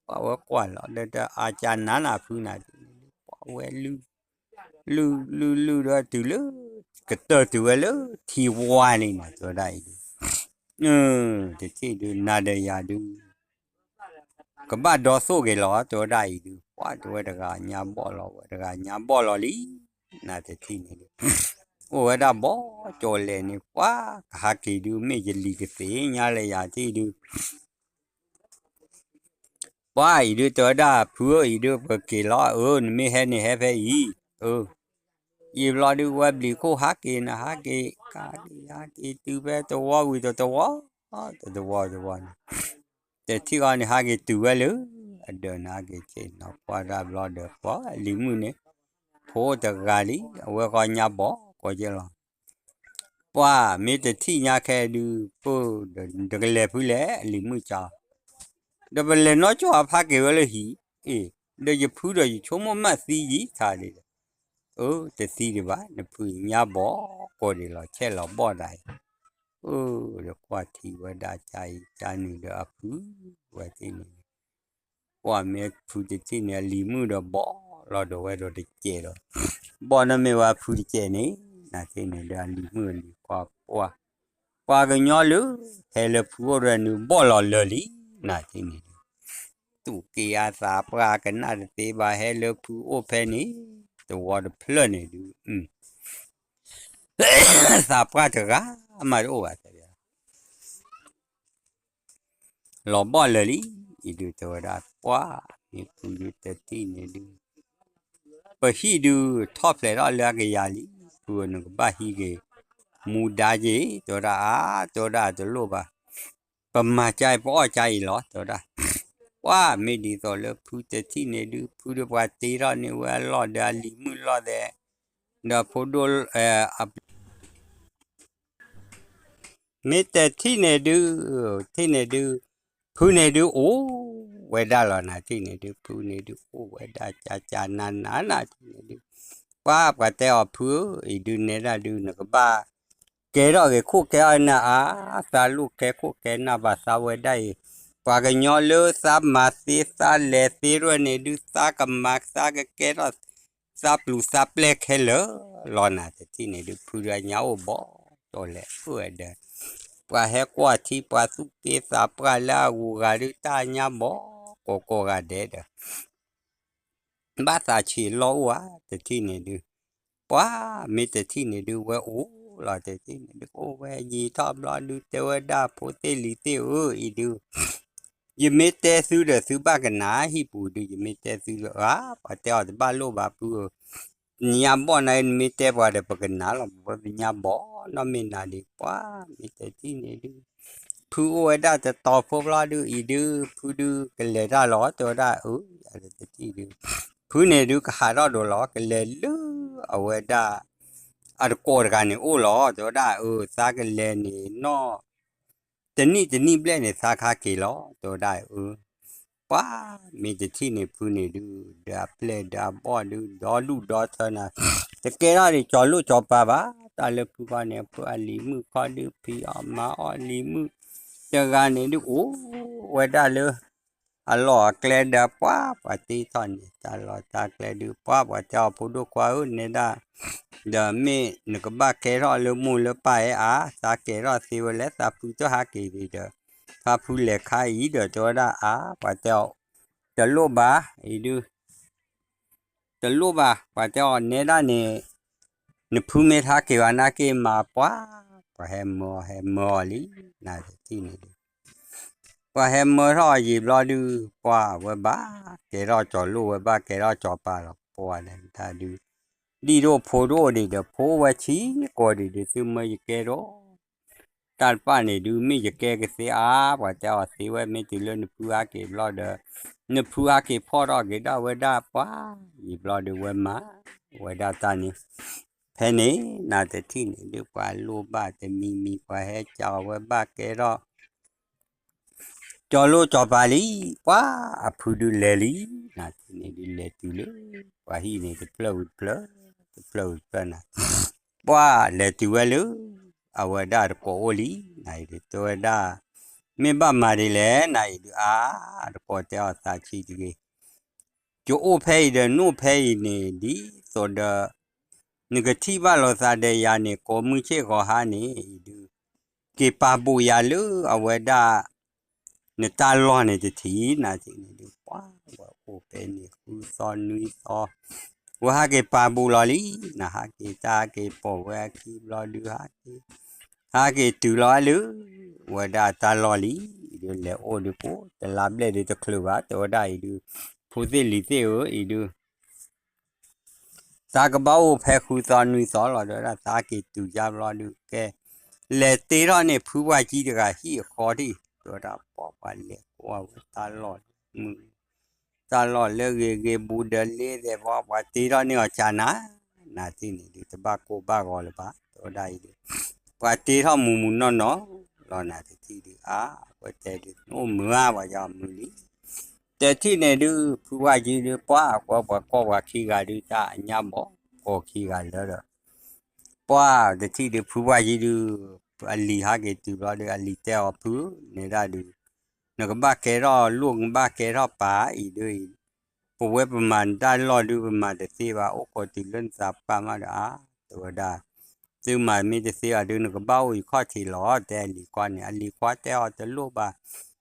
ပှၤဝဲကွၢ်လီၤဒီးတၢ်အါကၢ်နးနးဖုနၤထံၣ်န့ၣ်ဒုး ပှၤဝဲလုၢ် လုၢ်လုၢ်လုၢ်ဒီးတုၤလၢ ကတၢၢ်တုၤဝဲလၢထံဝါန့ၣ်နၤ တဲဝဲဒၣ်အံၤဒုး, တထံၣ်ဒုး နၤဒီးယၤဒုး ကဘၣ်ဒီသိၣ်က့ၤလီၤ တဲဝဲဒၣ်အံၤဒုး, ပှၤတဲဝဲတဂၤညါဘီၣ်လီၤ ဝဲတဂၤညါဘီၣ်လီၤလံ, နၤတထံၣ်န့ၣ်ဒုး အိၣ်ဝဲဒၣ်ဘီၣ်ကၠီၤလဲၣ်န့ၣ် ပှၤကဟးက့ၤဒုး မ့ၢ်ယလံၤကသ့ၣ်ညါလၢယၤထံၣ်ဒုး ပှၤအံၤဒုး တဲဝဲဒၣ်ဖုအံၤဒုး ပက့ၤလီၤ အၢ နမ့ၢ်ဟဲန့ၣ်ဟဲဖဲအံၤ, အၢ, ယံာ်ဘျီဒုး ဝဲဘျံးခိၣ်ဟးက့ၤနၤ ဟးက့ၤ ကဟးက့ၤ ဟးက့ၤတုၤဖဲတဝီဝံၤတတဝီ, တတဝီတဝီန့ၣ်, တထံၣ်ဃီန့ၣ် ဟးက့ၤတုၤဝဲလၢ အဒၢးန့ၣ် ဟးက့ၤဆ့ၣ်နီၤ ပှၤဒၣ်ဘျီဒီး ပှၤလံၤမုၣ်န့ၣ် ဖိတဂၤလံ အဝဲဃီညါဘီၣ်ကီးက့ၤလီၤ ပှၤမ့ၢ်တထံၣ်ညါခဲဒုး ပၢ်ဒီး တကလဲၤဖုလဲၣ် အလံၤမုၣ်ကၠီ, ဒီးပလဲၤနီၢ်ကၠီဖးက့ၤဝဲလၢဟံၣ်, အ့ၣ်, ဒီးယဖုဒီးယဆိကမိၣ်မးသံယံာ်ထးဒံး, အၢ တသံဒံးဘၣ် နဖုညါဘီၣ်ကီးဒံးလီၤ ဆဲးလီၤဘီၣ်ဒၣ်အံၤ, အၢ ဒီးကွၢ်ထံဝဲဒၣ်ကၢ်အံၤကၢ်နုာ်ဒီးအဖုဝဲထံၣ်န့ၣ် ကွၢ်မ့ၢ်ဖုတထံၣ်န့ၣ် အလံၤမုၣ်ဒီးဘီၣ်လီၤဒီးဝဲဒီးတစဲးဒီး ဘီၣ်နီၢ်မ့ၢ်ဝဲဖုတစဲးန့ၣ် နၤထံၣ်န့ၣ်ဒီးအလံၤမုၣ်အလံၤကွၢ်ကွၢ် ပှၤကညီလၢ ဟဲလၢဖုအိၣ်ဒီးနုာ်ဘီၣ်လီၤလၢာ်လံ နၤထံၣ်န့ၣ်ဒီး သူၣ်က့ၤအသးပှၢ်ကနၣ်တသ့ဘၣ် ဟဲလၢဖုအိၣ်ဖဲန့ၣ် တဝီတဖျၢၣ်န့ၣ်ဒုး သးပှၢ်တဂၤမးတအိၣ်ဘၣ် တဲ လီၤဘီၣ်လၢာ်လံ အံၤဒုးတဲဝဲဒၣ် ပှၢ်မ့ၢ်ဖုဒုးတထံၣ်န့ၣ်ဒုး ပဟံၣ်ဒုးထီၣ်ဖျဲးထီၣ်လၢအကယၤလံ ဖုဧၢ နကဘၣ်ဟံးက့ၤ မူဒါက့ၤ တဲဝဲဒၣ် အါ တဲဝဲဒၣ်တလိၣ်ဘၣ် ပမၤကါအံၤ ပအီၣ်ကါအံၤလီၤ တဲဝဲဒၣ် ပှၢ်မ့ၢ်ဒ်သိးလၢဖုတထံၣ်န့ၣ်ဒုး ဖုဒုးပှၤတ့ထီၣ်န့ၢ်ဝဲအလီၢ်ဒီးအလံၤမုၣ်လီၢ်သဲး ဒီးဖိဒိၣ် မ့ၢ်တထံၣ်န့ၣ်ဒုး ထံၣ်န့ၣ်ဒုး ဖုန့ၣ်ဒုးအိၣ်ဝဲဒၣ်လီၤ နၤထံၣ်န့ၣ်ဒုး ဖုန့ၣ်ဒုးအိၣ်ဝဲဒၣ်ကၢ်ကၢ်နးနး နၤထံၣ်န့ၣ်ဒုး ပှၢ်ပှၤတဲအီၤဖုဧၢ အံၤဒုးနဲဒၣ်ဒုး နကဘၣ်ကဲထီၣ်ဂ့ၤခိၣ်ကဲအီၣ်နၤအါ သးလိၣ်ကဲခိၣ်ကဲနၢ်ဘၣ်သးဝဲဒၣ်အံၤ ပှၤကညီလၢသးမၤသ့သးလဲၤသ့ရဲၣ်န့ၣ်ဒုး သးကမၤသးကကဲထီၣ် သးပျုၤသးပျဲၢ်ခဲလၢာ်လီၤ နၤတထံၣ်န့ၣ်ဒုး ဖုဒုးအညါအိၣ်ဘီၣ်ဒီးလဲၤအိၣ်ဝဲဒီး ပှၤဟဲကွၢ်ထံ ပှၤသူၣ်က့သးပှၢ်လၢအဂုၤအဂၤဒုး တၢ်ညါဘီၣ်ကိးကိးဂၤဒဲးဒီး ဘၣ်သးဆံးလီၢ်အိၣ်ဧါ တထံၣ်န့ၣ်ဒုး ပှၢ်မ့ၢ်တထံၣ်န့ၣ်ဒုး ဝဲအိၣ်လီၤ တထံၣ်န့ၣ်ဒုး အိၣ်ဝဲယံာ်ထီၣ်ဘျီဒုး တဲဝဲဒၣ်ဖိသ့ၣ်လံၤသ့ၣ်ဧၢ အံၤဒုး ယမ့ၢ်တဲသုဒီးသုဘၣ်ကနၣ် ဟံၣ်ပူၤဒုး ယမ့ၢ်တဲသုဒီး ဧါ ပှၤတဲအီၤတဘၣ်လိၣ်ဘၣ်ဖုဧၢ ညါဘီၣ်နၤ နမ့ၢ်တဲပှၤဒီးပကနၣ်လီၤ ပဝဲပညါဘီၣ်နီၢ်မ့ၢ်နၤဒံး ပှၢ်မ့ၢ်တထံၣ်န့ၣ်ဒုး ဖုအိၣ်ဝဲဒၣ်တတီၤဖိဘျီဒုး အံၤဒုး ဖုဒုးကလဲၤတၢ်လီၤ တဲဝဲဒၣ်အၢ ယတထံၣ်ဒုး ဖုန့ၣ်ဒုးကဟးထီၣ်ဒိးလီၤ ကလဲၤလၢအဝဲဒၣ် အတကိးတဂၤန့ၣ်အိၣ်လီၤ တဲဝဲဒၣ်အၢ သးကလဲၤန့ၣ်နီၢ် တနံၣ်တနံၣ်ဘျဲၣ်န့ၣ် သးကဟးက့ၤလီၤ တဲဝဲဒၣ်အၢ ပှၢ်မ့ၢ်တထံၣ်န့ၣ်ဖုန့ၣ်ဒုး ဒီးအပျဲၢ်ဒီးအဘီၣ်ဒုး ဒီဒူၣ်ဒီထၢနၤ တကဲထီၣ်ဒံးကၠီၤလိၣ်ကၠီၤပၤဘၣ် တၢ်လၢဖုဘီန့ၣ် ဖုအလံၤမုၣ်ခီဒုး ဖံးအီၣ်မၤအီၣ်လံၤမုၣ် တဂၤန့ၣ်ဒုး အိၣ်ဝဲဒၣ်လၢ အလီၢ်အကျဲဒီးပှၢ် ပှၤတ့ထီၣ်န့ၣ် တၢ်လီၢ်တၢ်ကျဲဒုး ပှၢ်ပှၤတဲအီၤဖိဒိၣ်ခွါဧၢ နဲဒၣ် ဒီးမ့ၢ်နကဘၣ်ကဲထီၣ်လၢမိၢ်လၢပၢ်အဲအါ သးကဲထီၣ်သ့ဝဲလဲၣ် သးဖုတဟးက့ၤဒံးဒီး ဖါဖုလဲၤခါအံၤဒီးတဲဝဲဒၣ်အါ ပှၤတဲအီၤ တလိၣ်ဘၣ် အံၤဒုး တလိၣ်ဘၣ် ပှၤတဲအီၤနဲဒၣ်န့ၣ် နဖုမ့ၢ်တဟးက့ၤဘၣ်နာ်က့ၤမၤပှၢ် ပှၤဟဲမၢအီၤဟဲမၢအီၤလံ နၤတထံၣ်န့ၣ်ဒုး ပှၤဟဲမၢထီၣ်အယံာ်ဘျီဒုး ပှၢ်ဝဲဘၣ်ကဲထီၣ်ကၠီၤလိၣ်ဝဲဘၣ်ကဲထီၣ်ကၠီၤပၤလီၤ ပှၢ်ဒုး ဒ်ဒိၣ်ဖိဒိၣ်ဒံးဒီး ဖိဝဲဆံးကိာ်ဒံးဒုး သုမၢယကဲထီၣ် တၢ်တဖၣ်န့ၣ်ဒုး မ့ၢ်ယကဲကသ့အါ ပှၤတဲအီၤသ့ဝဲမ့ၢ်တုၤလၢနဖုဟးက့ၤဘျီဒီး နဖုဟးက့ၤဖီၣ်ထီၣ်က့ၤဒၣ်ဝဲဒၣ်ပှၢ် ယံာ်ဘျီဒုးဝဲမၤ ဝဲဒၣ်တၢ်န့ၣ် ဖဲန့ၣ် နၤတထံၣ်န့ၣ်ဒုး ပှၤလိၣ်ဘၣ်တမံၤမံၤ ပှၤဟဲကၠီၤဝဲဘၣ်ကဲထီၣ် ကၠီၤလိၣ်ကၠီၤပၤလံ ပှၢ်အဖုဒုးလဲၤလံ နၤတထံၣ်န့ၣ်ဒုးလဲၤတုၤလၢ ပှၤဟံၣ်န့ၣ် တဖျၢၣ်ဝံၤတဖျၢၣ် တဖျၢၣ်ဝံၤတဖျၢၣ်နၤ ပှၢ်လဲၤတုၤဝဲလၢ အဝဲဒၣ်တကိးအိၣ်လံ နၤအံၤဒုးတဲဝဲဒၣ် မ့ၢ်ဘၣ်မၤဒ်လဲၣ် နၤအံၤဒုးအါ တကိးတဲအီၤသးဆံးတဂ့ၤ ယအိၣ်ဖဲအံၤဒီးနအိၣ်ဖဲအံၤန့ၣ် ဒ်သိးဒီး နကထံၣ်ဘၣ်လိာ်သးဒီးယၤန့ၣ် ကိးမုၢ်ဆ့ၣ်ဂီၤဟါန့ၣ် အံၤဒုး က့ၤပာ်ဘူးယၤလၢအဝဲဒၣ် နတၢ်လီၢ်န့ၣ်တထံၣ် နၤတထံၣ်န့ၣ်ဒုး ပှၢ်ဝဲအိၣ်ဖဲန့ၣ် ဃုသီနွံသီ ဝဲဟးက့ၤပာ်ဘူးလီၤလံ နၤဟးက့ၤတၢ်ဟးက့ၤပိာ်ဝဲအခံဘျီဒုး ဟးက့ၤ ဟးက့ၤတုၤလီၤလၢ ဝဲဒၣ်တၢ်လီၢ်လံ ဒုးလဲၤအိၣ်ဒုးကိး တလါဘျဲၣ်ဒုးတချုးဘၣ် တဲဝဲဒၣ်အံၤဒုး ဖိသ့ၣ်လံၤသ့ၣ်ဧၢ အံၤဒုး သးကဘၣ်အိၣ်ဖဲဃုသီနွံသီလီၤ တဲဝဲဒၣ် သးက့ၤတုၤယါဘျီဒုး ကဲ လဲၤတ့ထီၣ်န့ၢ်ဖုပှၢ်ကံတဂၤဟံၣ်အဃီထံၣ် တဲဝဲဒၣ် ပှၢ်ပှၤလဲၤကွၢ်ဝဲတၢ်လီၢ်မုၢ် တၢ်လီၢ်လၢဂ့ၤဂ့ၤဘူးဒီးလ့သဲး ပှၢ်ပှၤတ့ထီၣ်န့ၢ်အီၤကနၤ နၤတထံၣ်န့ၣ်ဒုး တဘၣ်ကိၢ်ဘၣ်ဂီၤလၢၤဘၣ် တဲဝဲဒၣ်အံၤဒုး ပှၤတ့ထီၣ်မုၢ်မုၢ်နီၢ်နီၢ်လီၤ နၤတထံၣ်ဒုး အါ အဝဲတဲဒုး နအိၣ်မုာ်ဧါ ပှၤယီမုာ်လံ တထံၣ်န့ၣ်ဒုး ဖုပှၢ်ကံဒုး ပှၢ်အကွၢ်ပှၤကီၢ်ပှၤခံဂၤဒုး တၢ်အညါဘီၣ် ကီၢ်ခံဂၤလၢဒီး ပှၢ်တထံၣ်ဒုး ဖုပှၢ်ကံဒုး အလံၤဟးက့ၤတုၤဘျီဒီး အလံၤတဲအီၤဖုန့ၣ်ဒၣ်ဒုး, နကဘၣ်ကဲထီၣ်လိၣ် နကဘၣ်ကဲထီၣ်ပၢ်အံၤဒုးအံၤ, ပဝဲပမၤတၢ်လီၢ်ဒုး ပမၤတသ့ဘၣ် အိၣ်ခိးတုၤလၢနသးပှၢ်မးဒီး အါ တဲဝဲဒၣ်, သုမၤမ့ၢ်တသ့အီၤဒုး နကဘၣ်အိၣ်ယခီၣ်ထံးလီၤ တဲအလံၤကွၢ်န့ၣ် အလံၤကွၢ်တဲအီၤတလိၣ်ဘၣ်,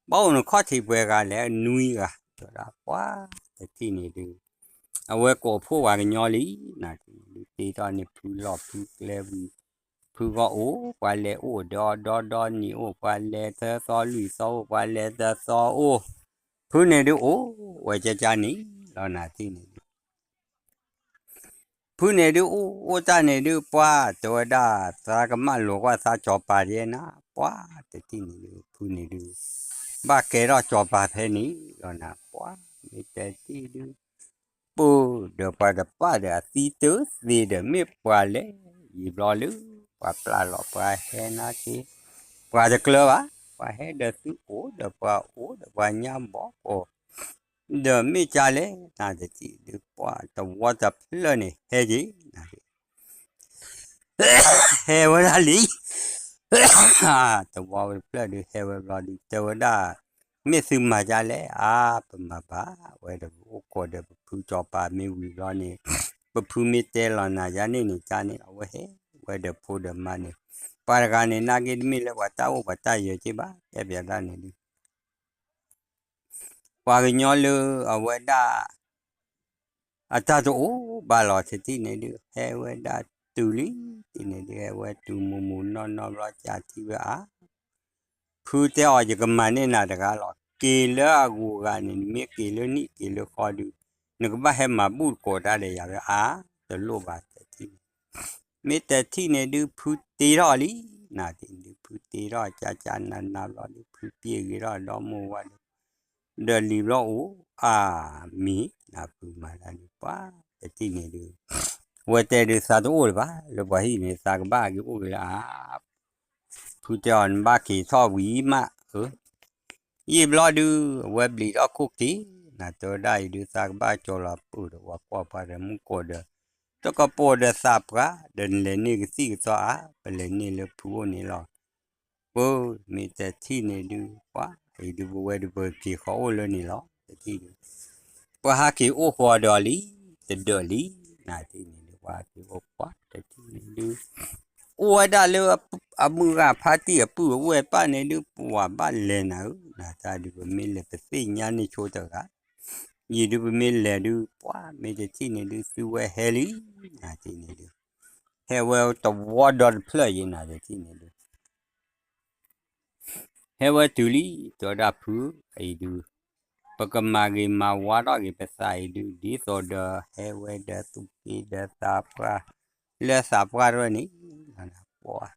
ဘၣ်အိၣ်နခီၣ်ထံးပှဲၤဂၤလဲၣ် နွံဂၤ တဲဝဲဒၣ် ပှၤတထံၣ်န့ၣ်ဒုး အဝဲကိးဖှိၣ်ပှၤကညီလံ, နၤဒုးတ့ထီၣ်န့ၣ် ဖုလီၢ်ဖုကျဲဝံၤ, ဖုဂီၢ်အိၣ် ပှၤလဲၤအိၣ်ဒီဒီဒီနံၤအိၣ် ပှၤလဲၤသၢသီလွံၢ်သီအိၣ် ပှၤလဲၤသၢသီအိၣ်, ဖုန့ၣ်ဒုးအိၣ်ဝဲကကန့ၣ်လီၤ နၤထံၣ်န့ၣ်ဒုး ဖုန့ၣ်ဒုး အိၣ်အိၣ်တၢ်န့ၣ်ဒုး ပှၤတဲဝဲဒၣ် သးကမၣ်လိာ်ကွၢ်သးစီၤပၤဒ်နၤ ပှၤတထံၣ်န့ၣ်ဒုး ဖုန့ၣ်ဒုး ဘၣ်ကဲထီၣ်စီၤပၤဖဲန့ၣ်လီၤနၤ ပှၤမ့ၢ်တထံၣ်ဒုး ပၢ်ဒီးပှၤတပၣ်ဒီးအသံတသ့ဒီး မ့ၢ်ပှၤလဲၤယံာ်ဘျီလၢ ပှၤပျၢ်လီၤပှၤဟဲနၤက့ၤ ပှၤတကျၢၤဘၣ် ပှၤဟဲဒီးသုအိၣ်ဒီးပှၤအိၣ်ဒီးပှၤညါဘီကီး ဒီးမ့ၢ်ကလဲၣ် နၤတထံၣ်ဒုး ပှၤတဝီတဖျၢၣ်န့ၣ် ဟဲက့ၤ ဟဲဝဲဒၣ်လံ တဝီတဖျၢၣ်ဒုး ဟဲဝဲဘျီဒုး တဲဝဲဒၣ် မ့ၢ်သုမၤဒ်လဲၣ် အါ ပမၤဘၣ်ဝဲဒီး ပအိၣ်ခိးဒီးပဖုစီၤပၤမ့ၢ်ဝံၤဘျီန့ၣ် ပဖုမ့ၢ်တဲလီၤနၤယါန့ၣ်န့ၣ် ကန့ၣ် အဝဲဟဲဝဲဒီးဖိဒီးမါန့ၣ် ပှၤတဂၤန့ၣ် နာ်က့တမ့ၢ်လၢပှၤတၢ်အိၣ်ပှၤတၢ်ယၢၤက့ဘၣ် တဲပၠးဒၣ်န့ၣ်ဒုး ပှၤကညီလၢအဝဲဒၣ် အတၢ်တအိၣ်ဘၣ်လီၤ တထံၣ်န့ၣ်ဒုး ဟဲဝဲဒၣ်တုၤလံ တထံၣ်န့ၣ်ဒုး ဟဲဝဲတုၤမိၢ်မိၢ်နီၢ်နီၢ်ဘျီ ကထံၣ်ဝဲအါ ဖုတဲအီၤ ယကမၤန့ၢ်နၤတဂၤလီၤ က့ၤလၢအဂုၤအဂၤန့ၣ် နမ့ၢ်က့ၤလၢနံၣ်က့ၤလၢဃီဒုး နကဘၣ်ဟဲမၤဘူၣ်တကိးတၢ်ဒီးယၤဝဲအါ တလိၣ်ဘၣ် တထံၣ်န့ၣ် မ့ၢ်တထံၣ်န့ၣ်ဒုး ဖုတ့ထီၣ်လံ နၤတထံၣ်န့ၣ်ဒုး ဖုတ့ထီၣ် ကကနၤနၤဘျီဒုး ဖုပျ့ၢ်ဂ့ၤထီၣ်ဒီမိၢ်ဝၤဒုး ဒီးလံၤဘျီအိၣ် အါ မံၤ နၤဖုမၤတၢ်န့ၣ် ပှၤ တထံၣ်န့ၣ်ဒုး အဝဲတဲဒုး သးတအိၣ်လၢၤဘၣ် လၢပှၤဟံၣ်န့ၣ် သးကဘၣ်က့ၤအိၣ်က့ၤလၢအါ ဖုတဲအီၤ နဘၣ်က့ၤထီၣ်ဝံၤမး အၢ ယံာ်ဘျီဒုး အဝဲဘျံးထီၣ်ခိၣ်က့ၤ နၤတဲဝဲဒၣ်အံၤဒုး သးကဘၣ်ကၠီၤလီၤပၢၢ်ဒီး ပှၤကွၢ်ပှၤဒီးမူကိးဒီး တကပိာ်ဒီးသးပှၢ် ဒီးနလဲၤန့ၢ်ကသံၣ်ကသီအါ ပလဲၤန့ၢ်လၢဖုအိၣ်န့ၣ်လီၤ ပၢ် မ့ၢ်တထံၣ်န့ၣ်ဒုး ပှၤအံၤဒုး ပဝဲဒုး ပက့ၤဃီၤအိၣ်လၢန့ၣ်လီၤ တထံၣ်ဒုး ပှၤဟးက့ၤအိၣ်ဃီၤဒီးလံ တဒၢးလံ နၤတထံၣ်န့ၣ်ဒုး ပှၤဟးက့ၤအိၣ်ပှၤတထံၣ်န့ၣ်ဒုး အိၣ်ဝဲဒၣ်လၢ အမုၢ်ဂၤဖါတံၢ်အပုၢ်အဝဲၢ်ပၢ်န့ၣ်ဒုး ပှၤဘၣ်လဲၤနၤဧၢ နၤတၢ်ဒုး ပမ့ၢ်လဲၤပသ့ၣ်ညါန့ၢ်ဆိတဂၤ ယံာ်ဒုး ပမ့ၢ်လဲၤဒုး ပှၤမ့ၢ်တထံၣ်န့ၣ်ဒုး သုဝဲဟဲလံ နၤတထံၣ်န့ၣ်ဒုး ဟဲဝဲတဝီဒီတဖျၢၣ်ယံၤ နၤတထံၣ်န့ၣ်ဒုး ဟဲဝဲတုၤလံ တဲဝဲဒၣ်ဖု အံၤဒုး ပကမၤဂ့ၤမၤဝါထီၣ်က့ၤပသးအံၤဒုး ဒ်သိးဒီး ဟဲဝဲဒီးသူၣ်က့ဒီးသးပှၢ် လၢသးပှၢ်တဖၣ်န့ၣ် ပှၤ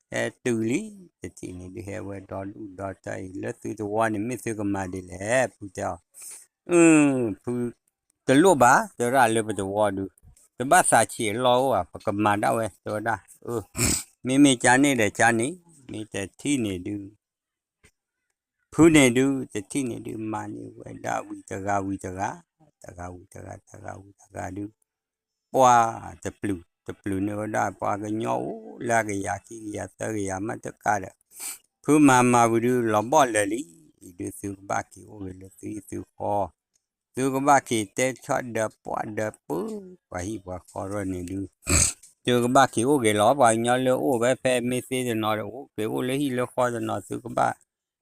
ဟဲတုၤလံ တထံၣ်န့ၣ်ဒုး ဟဲဝဲဒီဒူၣ်ဒီတၢ်အံၤ လၢသုတဝီန့ၣ် မ့ၢ်သုကမၤဒ်လဲၣ် ဖုတဲအီၤ ဖု တလိၣ်ဘၣ် တဲဝဲဒၣ်လၢပတဝီဒုး တဘၣ်သးဆံးအလီၢ်အိၣ်ဘၣ် ပကမၤဒၣ်ဝဲ တဲဝဲဒၣ် မ့မ့ၢ်ကန့ၣ်ဒီးကန့ၣ် မ့ၢ်တထံၣ်န့ၣ်ဒုး ဖုန့ၣ်ဒုး တထံၣ်န့ၣ်ဒုး မၤန့ၢ်ဝဲဒၣ်ဝံၤတဂၤဝံၤတဂၤ တဂၤဝံၤတဂၤ တဂၤဝံၤတဂၤဒုး ပှၤတပျုၤ တပျုၤန့ၢ်ဝဲဒၣ် ပှၤကညီအိၣ်လၢအကယၤခံကယၤသၢကယၤမးတကးဒီး ဖုမၤမၤဝံၤဒုး လီၤဘီၣ်လၢာ်လံ အံၤဒုးသုကဘၣ်က့ၤအိၣ်ဂ့ၤလၢသုဟံၣ်သုဃီ သုကဘၣ်က့ၤတဲဆီၣ်ဒီးပှၢ်ဒီးပၢ ပှၤဟံၣ်ပှၤဃီထီၣ်န့ၣ်ဒုး သုကဘၣ်က့ၤအိၣ်ဂ့ၤလီၤ ပှၤကညီလၢအိၣ်ဝဲဖဲမ့ၢ်သ့တနီၤဒီး အိၣ်က့ၤအိၣ်လၢဟံၣ်လၢဃီတနီၤ သုကဘၣ်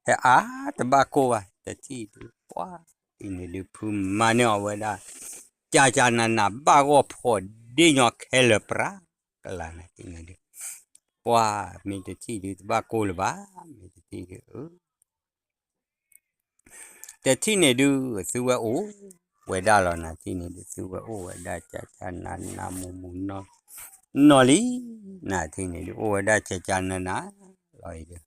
ဟဲအါတဘၣ်ကိၢ်ဘၣ် တထံၣ်ဒုး ပှၤ အံၤန့ၣ်ဒုး ဖုမၤန့ၢ်အီၤဝဲဒၣ် ကကနန ဘၣ်ဂီၢ်ဖီၣ်ဒ့ၣ်ညီခဲလၢာ်ပြး ကလၤနၤတထံၣ်န့ၣ်ဒုး ပှၤ မ့ၢ်တထံၣ်ဒုး တဘၣ်ကိၢ်လၢၤဘၣ် မ့ၢ်တထံၣ်ဒုး တထံၣ်န့ၣ်ဒုး သုဝဲအိၣ်ဝဲဒၣ်လီၤ နၤတထံၣ်န့ၣ်ဒုး သုဝဲအိၣ်ဝဲဒၣ် ကကနန မူမူနီၢ်နီၢ်လံ နၤတထံၣ်န့ၣ်ဒုး အိၣ်ဝဲဒၣ်ကကနန လီၤအံၤဒုး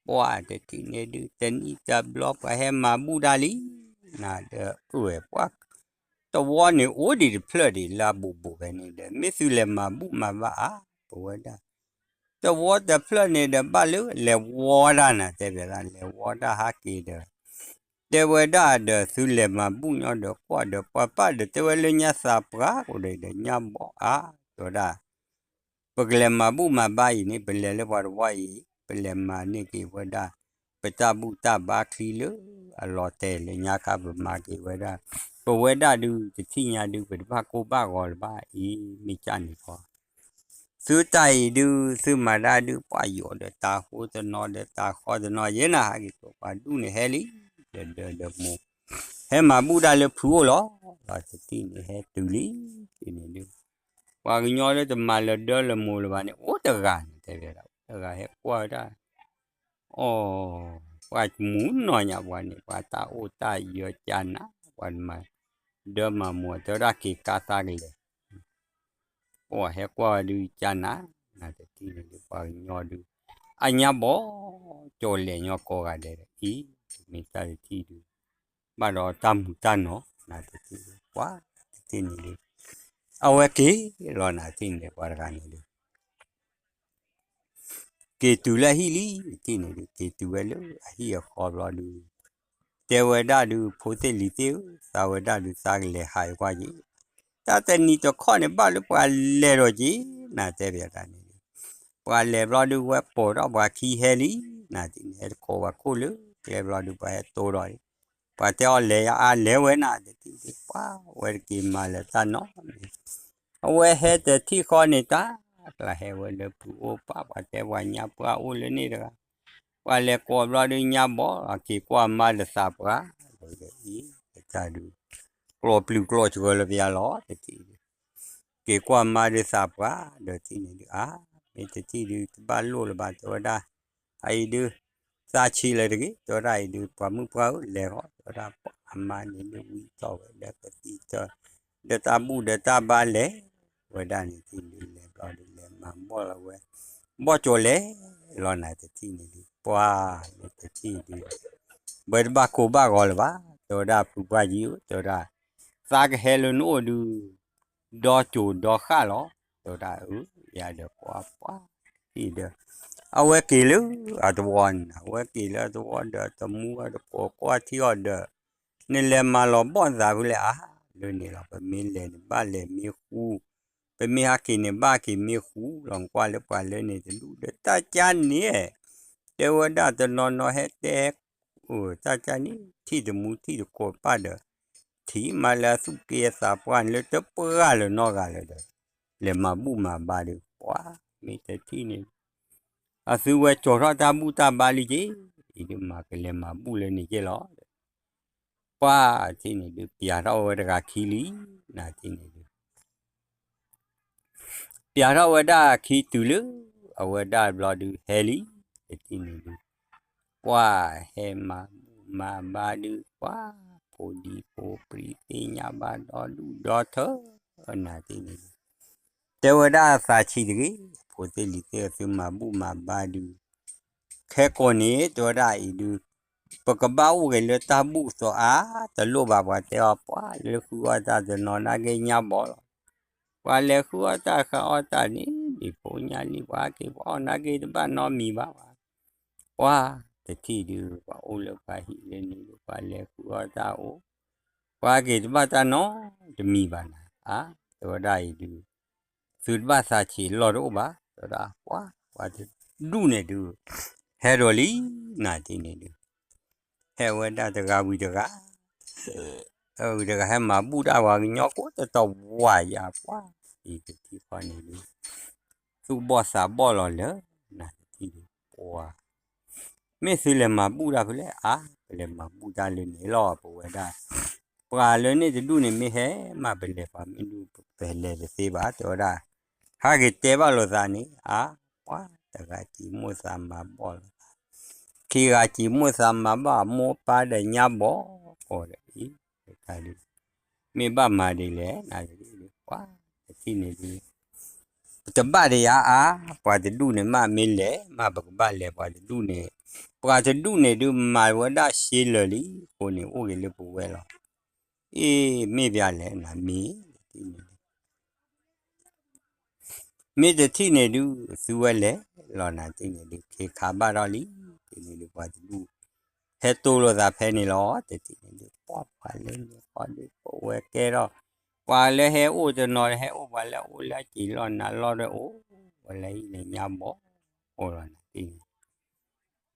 ပှၤတထံၣ်န့ၣ်ဒုး တနံၣ်တဘျီ ပှၤဟဲမၤဘူၣ်တၢ်လံ နၤဒီး အၢဝဲ ပှၤ တဝီန့ၣ်အိၣ်ဒံးတဖျၢၣ်ဒံးလၢအဘူးဘူးဖဲန့ၣ်ဒီး မ့ၢ်သုလဲၤမၤဘူၣ်မၤဘၣ်အါ ပဝဲဒၣ် တဝီတဖျၢၣ်န့ၣ်ဒီး ဘၣ်လၢလဲၤဝီဒၣ်နၤ တဲဘၣ်ဒၣ် လဲၤဝီဒၣ်ဟးက့ၤဒီး တဲဝဲဒၣ်ဒီး သုလဲၤမၤဘူၣ်ညီဒီးကွၢ်ဒီး ပှၤပၢ်ဒီး တဲဝဲလၢညါသးပှၢ်အိၣ်ဒီး ညါဘီအါ တဲဝဲဒၣ် ပကလဲၤမၤဘူၣ်မၤဘါအံၤန့ၣ် ပလဲၤလၢပှၤတဝီအံၤ ပလဲၤမၤန့ၢ်က့ၤဝဲဒၣ် ပတၢ်ဘူၣ်တၢ်ဘါချံလၢအလီၤတဲာ်လၢညါခါ ပမၤက့ၤဝဲဒၣ် ပဝဲဒၣ်ဒုးတထံၣ်ညါဒုး ပတဘၣ်ကိၢ်ဘၣ်ဂီၤလၢၤဘၣ်အံၤ မ့ၢ်ကၢ်န့ၣ်ဃီ သုတၢ်အံၤဒုး သုမၤဒၣ်ဒုး ပှၤယိာ်ဒီးတၢ်ဃိတနီၤဒီးတၢ်ဃီတနီၤ ယဲနၤဟးက့ၤသိးပှၤဒူၣ်န့ၣ်ဟဲလံ ဒီးဒၢဒီးမိၢ် ဟဲမၤဘူၣ်တၢ်လၢဖုအိၣ်လီၤ လီၤတထံၣ်န့ၣ်ဟဲတုၤလံ တထံၣ်န့ၣ်ဒုး ပှၤကညီလၢတမၤလၢၤဒၢလၢမိၢ်လၢၤဘၣ်န့ၣ် အိၣ်တဂၤန့ၣ် တဲဝဲဒၣ် အိၣ်တဂၤဟဲကွၢ်ဝဲဒၣ် အိ ပှၤမူနီၢ်ညါပှၤန့ၣ် ပှၤတၢ်အိၣ်တၢ်ယၢၤကၢ်နး ပှၤမၤဒၢမၤမိၢ် တဲဝဲဒၣ်က့ၤကါသးကလဲၤ ပှၤဟဲကွၢ်ဝဲဒုးကၢ်နး နတထံၣ်န့ၣ်ဒုး ပှၤကညီဒုး အညါဘီ ကၠီၤလဲၤညီကိးဂၤဒဲးဒီး အံၤ မ့ၢ်တၢ်တထံၣ်ဒုး ဘၣ်ဒီးတၢ်မူၤတၢ်နီၤ နတထံၣ်ဒုး ပှၤတထံၣ်န့ၣ်ဒုး အဝဲက့ၤလီၤ နတထံၣ်န့ၣ် ပှၤတဂၤန့ၣ်ဒုး က့ၤတုၤလၢအဟံၣ်လံ တထံၣ်န့ၣ်ဒုး က့ၤတုၤဝဲလၢအဟံၣ်အဃီဘျီဒုး တဲဝဲဒၣ်ဒုး ဖိသ့ၣ်လံၤသ့ၣ်ဧၢ သးဝဲဒၣ်ဒုးသးကလဲၤဟးအံၤကွၢ်က့ၤ တၢ်တနံၤတခီန့ၣ် ဘၣ်လၢပှၤလဲၤဒီးက့ၤ နတဲဘၣ်တၢ်န့ၣ်ဒုး ပှၤလဲၤဘျီဒုး ဝဲပိာ်ထီၣ်ပှၤခံဟဲလံ နတထံၣ်န့ၣ် ဟဲတကိးပှၤခိၣ်လၢကျဲဘျီဒုး ပှၤဟဲတိဒီး ပှၤတဲအီၤလဲၤယါအါ လဲၤဝဲ နတထံၣ်ဒုး ပှၤဝဲတက့ၤမၤလၢၤတၢ်နီတမံၤ အဝဲဟဲတထံၣ်ဃီန့ၣ် တၢ်ကျါဟဲဝဲလၢဖုအိၣ်ပၢ် ပှၤတဲပှၤညါပှၢ်အိၣ်လၢန့ၣ်တဂၤ ပှၤလဲၤကိးဘျီဒုးညါဘီ က့ၤကွၢ်မါဒီးသးပှၢ် လၢအံၤ တၢ်ဒုး ကျီၢ်ပျုၤကျီၢ်စှၢလၢပယါလီၤ တထံၣ်ဒုး က့ၤကွၢ်မါဒုးသးပှၢ် ဒီးတထံၣ်န့ၣ်ဒုး အါ မ့ၢ်တထံၣ်ဒုး တဘၣ်လိၣ်လၢၤဘၣ် တဲဝဲဒၣ် အအံၤဒုး သးဆံးလၢၤတဂ့ၤ တဲဝဲဒၣ်အံၤဒုး ပှၤမုၣ်ပှၢ်ဧၢ လဲၤဃီ တဲဝဲဒၣ် ပှၤအမါန့ၣ်ဒုး ဝံထီၣ်ဝဲလၢကသံၣ်ထၢၣ် ဒီးတၢ်ဘူၣ်ဒီးတၢ်ဘါလဲၤ ဝဲဒၣ်န့ၣ်တထံၣ်ဒုး လဲၤဘျီဒုး လဲၤမၤဘီၣ်လီၤဝဲ ဘီၣ်ကၠီၤလဲၤလီၤ နတထံၣ်န့ၣ်ဒုး ပှၤမ့ၢ်တထံၣ်ဒုး ဝဲတဘၣ်ကိၢ်ဘၣ်ဂီၤလၢၤဘၣ် တဲဝဲဒၣ် ဖုပှၢ်ကံဧၢ တဲဝဲဒၣ် သးကဟဲလၢနအိၣ်ဒုး ဒီကၠိၤဒီဃၣ်လီၤ တဲဝဲဒၣ် အၢ ယၤဒီးကွၢ်ပှၤ တထံၣ်ဒုး အဝဲက့ၤလၢအသဝီန့ၣ် အဝဲက့ၤလၢအသဝီဒီး တမူဝဲတကိးကွၢ်ထံအီၤဒီး နလဲၤမၤလီၤဘီၣ်နသးဖဲလဲၣ်အါ လၢန့ၣ်လီၤ ပမ့ၢ်လဲၤန့ၣ် ဘၣ်လဲၤမ့ၢ်ဃူ ပမ့ၢ်ဟးက့ၤန့ၣ်ဘၣ်က့ၤမ့ၢ်ဃူ လီၤကွၢ်လၢပှၤလၢန့ၣ်တဒူၣ်ဒီး တၢ်ကါန့ၣ် တဲဝဲဒၣ်တနီၤနီၤဟဲတဲ အိၣ် တၢ်ကါန့ၣ် ထံၣ်တမူထံၣ်တကိးပၢ်ဒီး ထံၣ်မးလၢအသူၣ်က့အသးပှၢ်န့ၣ်လၢတပှၢ်လၢၤနီတဂၤလၢၤဒီး လဲၤမၤဘူၣ်မၤဘါဒုး ပှၤမ့ၢ်တထံၣ်န့ၣ် အသုဝဲကၠီၤထီၣ်တၢ်ဘူၣ်တၢ်ဘါလံက့ၤ အံၤဒုးမၤကလဲၤမၤဘူၣ်လၢန့ၣ်က့ၤလီၤ ပှၤတထံၣ်န့ၣ်ဒုး ပျးထီၣ်ဝဲတဂၤခံလံ နတထံၣ်န့ၣ်ဒုး ပျးထီၣ်ဝဲဒၣ်ခံတုၤလၢ အဝဲဒၣ်ဘျီဒုးဟဲလံ တထံၣ်န့ၣ်ဒုး ပှၤဟဲမၤဘူၣ်မၤဘါဒုး ပှၤ ဖိဒံဖိပြံသ့ၣ်ညါဘၣ်ဒီဒူၣ်ဒီထၢ နတထံၣ်န့ၣ်ဒုး တဲဝဲဒၣ်သးဆံးတဂ့ၤ ဖိသ့ၣ်လံၤသ့ၣ် သုမၤဘူၣ်မၤဘါဒုး ခဲကိာ်န့ၣ် တဲဝဲဒၣ်အံၤဒုး ပကဘၣ်အိၣ်က့ၤလၢတၢ်ဘူၣ်သီအါ တလိၣ်ဘၣ် ပှၤတဲအီၤ ပှၤလၢဃုအီၣ်တၢ်တနီၤနာ်က့ညါဘီလီၤ ပှၤလဲၤဃုအီၣ်တၢ်ဃုအီၣ်တၢ်န့ၣ် ဒ်ဖိညါလံ ပှၤဟဲက့ၤပှၤအီၣ်နာ်က့တဘၣ်နီတမံၤဘၣ် ပှၤ ပှၤတထံၣ်ဒုး ပှၤအိၣ်လၢပှၤဟံၣ်လၢန့ၣ်ဒုး ပှၤလဲၤဃုအီၣ်တၢ်အိၣ် ပှၤက့ၤတဘၣ်တၢ်နီတမံၤဘၣ်နၤ အါ တဲဝဲဒၣ်အံၤဒုး သုတဘၣ်သးဆံးလီၢ်တအိၣ်ဘၣ် တဲဝဲဒၣ် ပှၤ ပှၤတဒူၣ်န့ၣ်ဒုး ဟဲဒီးလံ နတထံၣ်န့ၣ်ဒုး ဟဲဝဲဒၣ်တဂၤဝံၤတဂၤ ဝံၤတဂၤဟဲမၤဘူၣ်တၢ်ပှၤကညီကိးတတီၤဝၤယၤ ပှၤ အံၤတထံၣ်ဃီန့ၣ်ဒုး သူၣ်ဘီၣ်သးဘီၣ်လီၤလၢ နတထံၣ်ဒုး ပှၤ မ့ၢ်သုလဲၤမၤဘူၣ်တၢ်ဖဲလဲၣ်အါ ပလဲၤမၤဘူၣ်တၢ်လၢန့ၣ်လီၤ ပဝဲဒၣ် ပှၤလၢန့ၣ်တဒူၣ်န့ၣ်မ့ၢ်ဟဲမး ပလဲၤပှၤမ့ၢ်ဒူၣ် ပလဲၤတသ့ဘၣ် တဲဝဲဒၣ် ဟးက့ၤတဲဘၣ်လိာ်သးန့ၣ် အါ ပှၤတဂၤစံးမိၣ်သးမၤဘီၣ်လိာ်သး ခံဂၤစံးမိၣ်သးမၤဘီၣ်အမိၢ်ပၢ်ဒီးညါဘီၣ် ကိးဒီးအံၤ တၢ်ဒုး မ့ၢ်ဘၣ်မၤဒ်လဲၣ် နတထံၣ်ဒုး ပှၤတထံၣ်န့ၣ်ဒုး ပတဘၣ်ဒီးယၤအါ ပှၤတဒူၣ်န့ၣ်မး မ့ၢ်လဲၤမး ပကဘၣ်လဲၤပှၤတဒူၣ်န့ၣ် ပှၤတဒူၣ်န့ၣ်ဒုး မၤဝဲဒၣ်ရှဲလၢာ်လံ အဃိန့ၣ် အိၣ်ဂ့ၤလၢပဝဲလီၤ အ့ မ့ၢ်ဘၣ်လဲၣ် နမ့ၢ်တထံၣ်န့ၣ်ဒုး မ့ၢ်တထံၣ်န့ၣ်ဒုး သုဝဲလဲၤလီၤ နတထံၣ်န့ၣ်ဒုး ခ့ခးဘၣ်ထီၣ်လံ တထံၣ်န့ၣ်ဒုး ပှၤတဒူၣ် ဟဲတိၢ်လိာ်သးဖဲန့ၣ်လီၤ တထံၣ်န့ၣ်ဒုး ပှၤ ပှၤလၢန့ၣ်ဃီဒုး ပဝဲကဲထီၣ် ပှၤလၢဟဲအိၣ်တနီၤ ဟဲအိၣ်ပှၤလၢအအိၣ်လၢအစံာ်လီၢ်နၤလီၢ်ဒီးအိၣ် ပလဲၤဟံၣ်န့ၣ်ညါဘီၣ်, အိၣ်လီၤနၤတထံၣ်န့ၣ်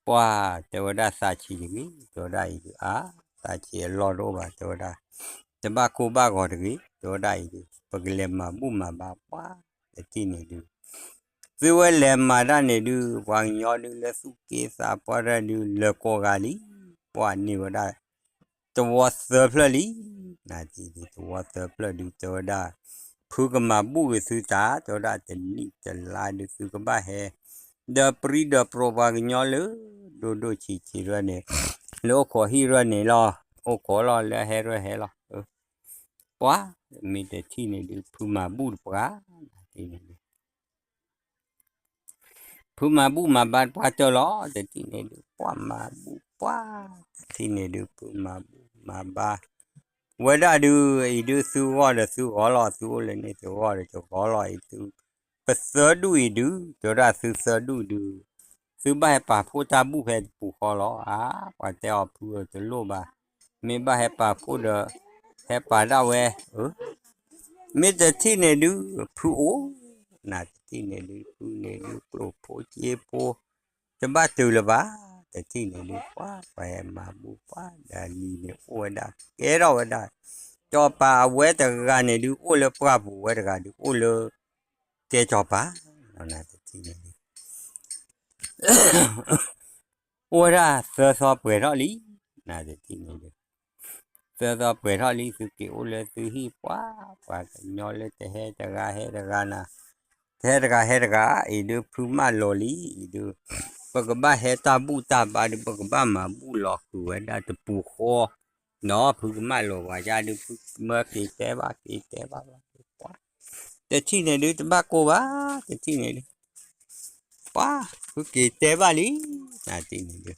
ပှၢ်တဲဝဲဒၣ်သးဆံးတဂ့ၤ, တဲဝဲဒၣ်အံၤဒုး အါ, သးဆံးအလီၢ်တအိၣ်ဘၣ် တဲဝဲဒၣ်, တဘၣ်ကိၢ်ဘၣ်ဂီၤတဂ့ၤ, တဲဝဲဒၣ်အံၤဒုး ပကလဲၤမၤဘူၣ်မၤဘါပှၢ်တထံၣ်န့ၣ်ဒုး သုဝဲလဲၤမၤတၢ်န့ၣ်ဒုး ပှၤကညီဒုးလၢသူၣ်က့သးပှၢ်တၢ်ဒုး လၢကိးဂၤလံ, ပှၢ်န့ၢ်ဝဲဒၣ် သဝီသၢဖျၢၣ်လံ, နတထံၣ်န့ၣ် သဝီသၢဖျၢၣ်ဒုး တဲဝဲဒၣ်, ဖုကမၤဘူၣ်က့ၤသုသး တဲဝဲဒၣ် တနံၣ်တလါဒုး သုကဘၣ်ဟဲ ဒီးပြံဒီးပြီပှၤကညီလၢ ဒိၣ်ဒိၣ်ဆံးဆံးရၢန့ၣ်, လၢအိၣ်ခိးဟံၣ်ရၢန့ၣ်လီၤ, အိၣ်ခိးလီၤ လၢဟဲရၢဟဲလီၤ, ပှၢ်, မ့ၢ်တထံၣ်န့ၣ်ဒုး ဖုမၤဘူၣ်တပှၢ်, နတထံၣ်န့ၣ်ဒုး ဖုမၤဘူၣ်မၤဘါတပှၢ်တၢၢ်လီၤ, တထံၣ်န့ၣ်ဒုး ပှၢ်မၤဘူၣ်ပှၢ်, တထံၣ်န့ၣ်ဒုး ဖုမၤဘူၣ်မၤဘါ ဝဲဒၣ်ဒုး အံၤဒုး သုဂီၢ်ဒီးသုဂီၢ်လီၤ, သုအိၣ်လၢန့ၣ်သုဂီၢ်ဒီးသုဂီၢ်လီၤ, အံၤဒုး ပသၢဒူၣ်အံၤဒုး တဲဝဲဒၣ်သုသၢဒူၣ်ဒုး သုဘၣ်ဟဲပာ်ဖှိၣ်တၢ်ဘူၣ်ဖဲတပူၤဃီလီၤ, အါ, ပှၤတဲအီၤဖုဧၢတလိၣ်ဘၣ်, မ့ၢ်ဘၣ်ဟဲပာ်ဖှိၣ်ဒီး ဟဲပာ်ဒၣ်ဝဲ, မ့ၢ်တထံၣ်န့ၣ်ဒုး ဖုအိၣ်, နတထံၣ်န့ၣ်ဒုး ဖုန့ၣ်ဒုး ကျိၣ်ဖိစ့ဖိ တဘၣ်တုၤလၢၤဘၣ်, တထံၣ်န့ၣ်ဒုး ပှၤ ပှၤဟဲမၤဘူၣ်ပှၢ် ဒီးလံၤန့ၣ်အိၣ်ဝဲဒၣ် ကဲထီၣ်ဝဲဒၣ်, စီၤပၤအဝဲတဂၤန့ၣ်ဒုး အိၣ်လၢပှၢ်ပူၤဝဲတဂၤဒုး အိၣ်လၢ ကဲစီၤပၤ, နတထံၣ်န့ၣ်ဒုး အိၣ်ဝဲဒၣ်သၢသီပှဲၤထီၣ်လံ, နတထံၣ်န့ၣ်ဒုး သၢသီပှဲၤထီၣ်လံ သုက့ၤအိၣ်လၢသုဟံၣ်ပှၢ်, ပှၤကညီလၢတဟဲတဂၤဟဲတဂၤနၤ, တဟဲတဂၤဟဲတဂၤ, အံၤဒုးဖုမၢလီၤလံ, အံၤဒုး ပကဘၣ်ဟဲတၢ်ဘူၣ်တၢ်ဘါဒုး ပကဘၣ်မၤဘူၣ်လီၤဃုာ်ဝဲဒၣ်တပူၤဃီ, ဒီးဖုကမၢလီၤပှၤယါဒုး ဖုမၢက့ၤတဲဘၣ်က့ၤတဲဘၣ်ဘၣ်ပှၢ်, တထံၣ်န့ၣ်ဒုး တဘၣ်ကိၢ်ဘၣ်, တထံၣ်န့ၣ်ဒုး ပှၤ ဖုက့ၤတဲဘၣ်လံ, နတထံၣ်န့ၣ်ဒုး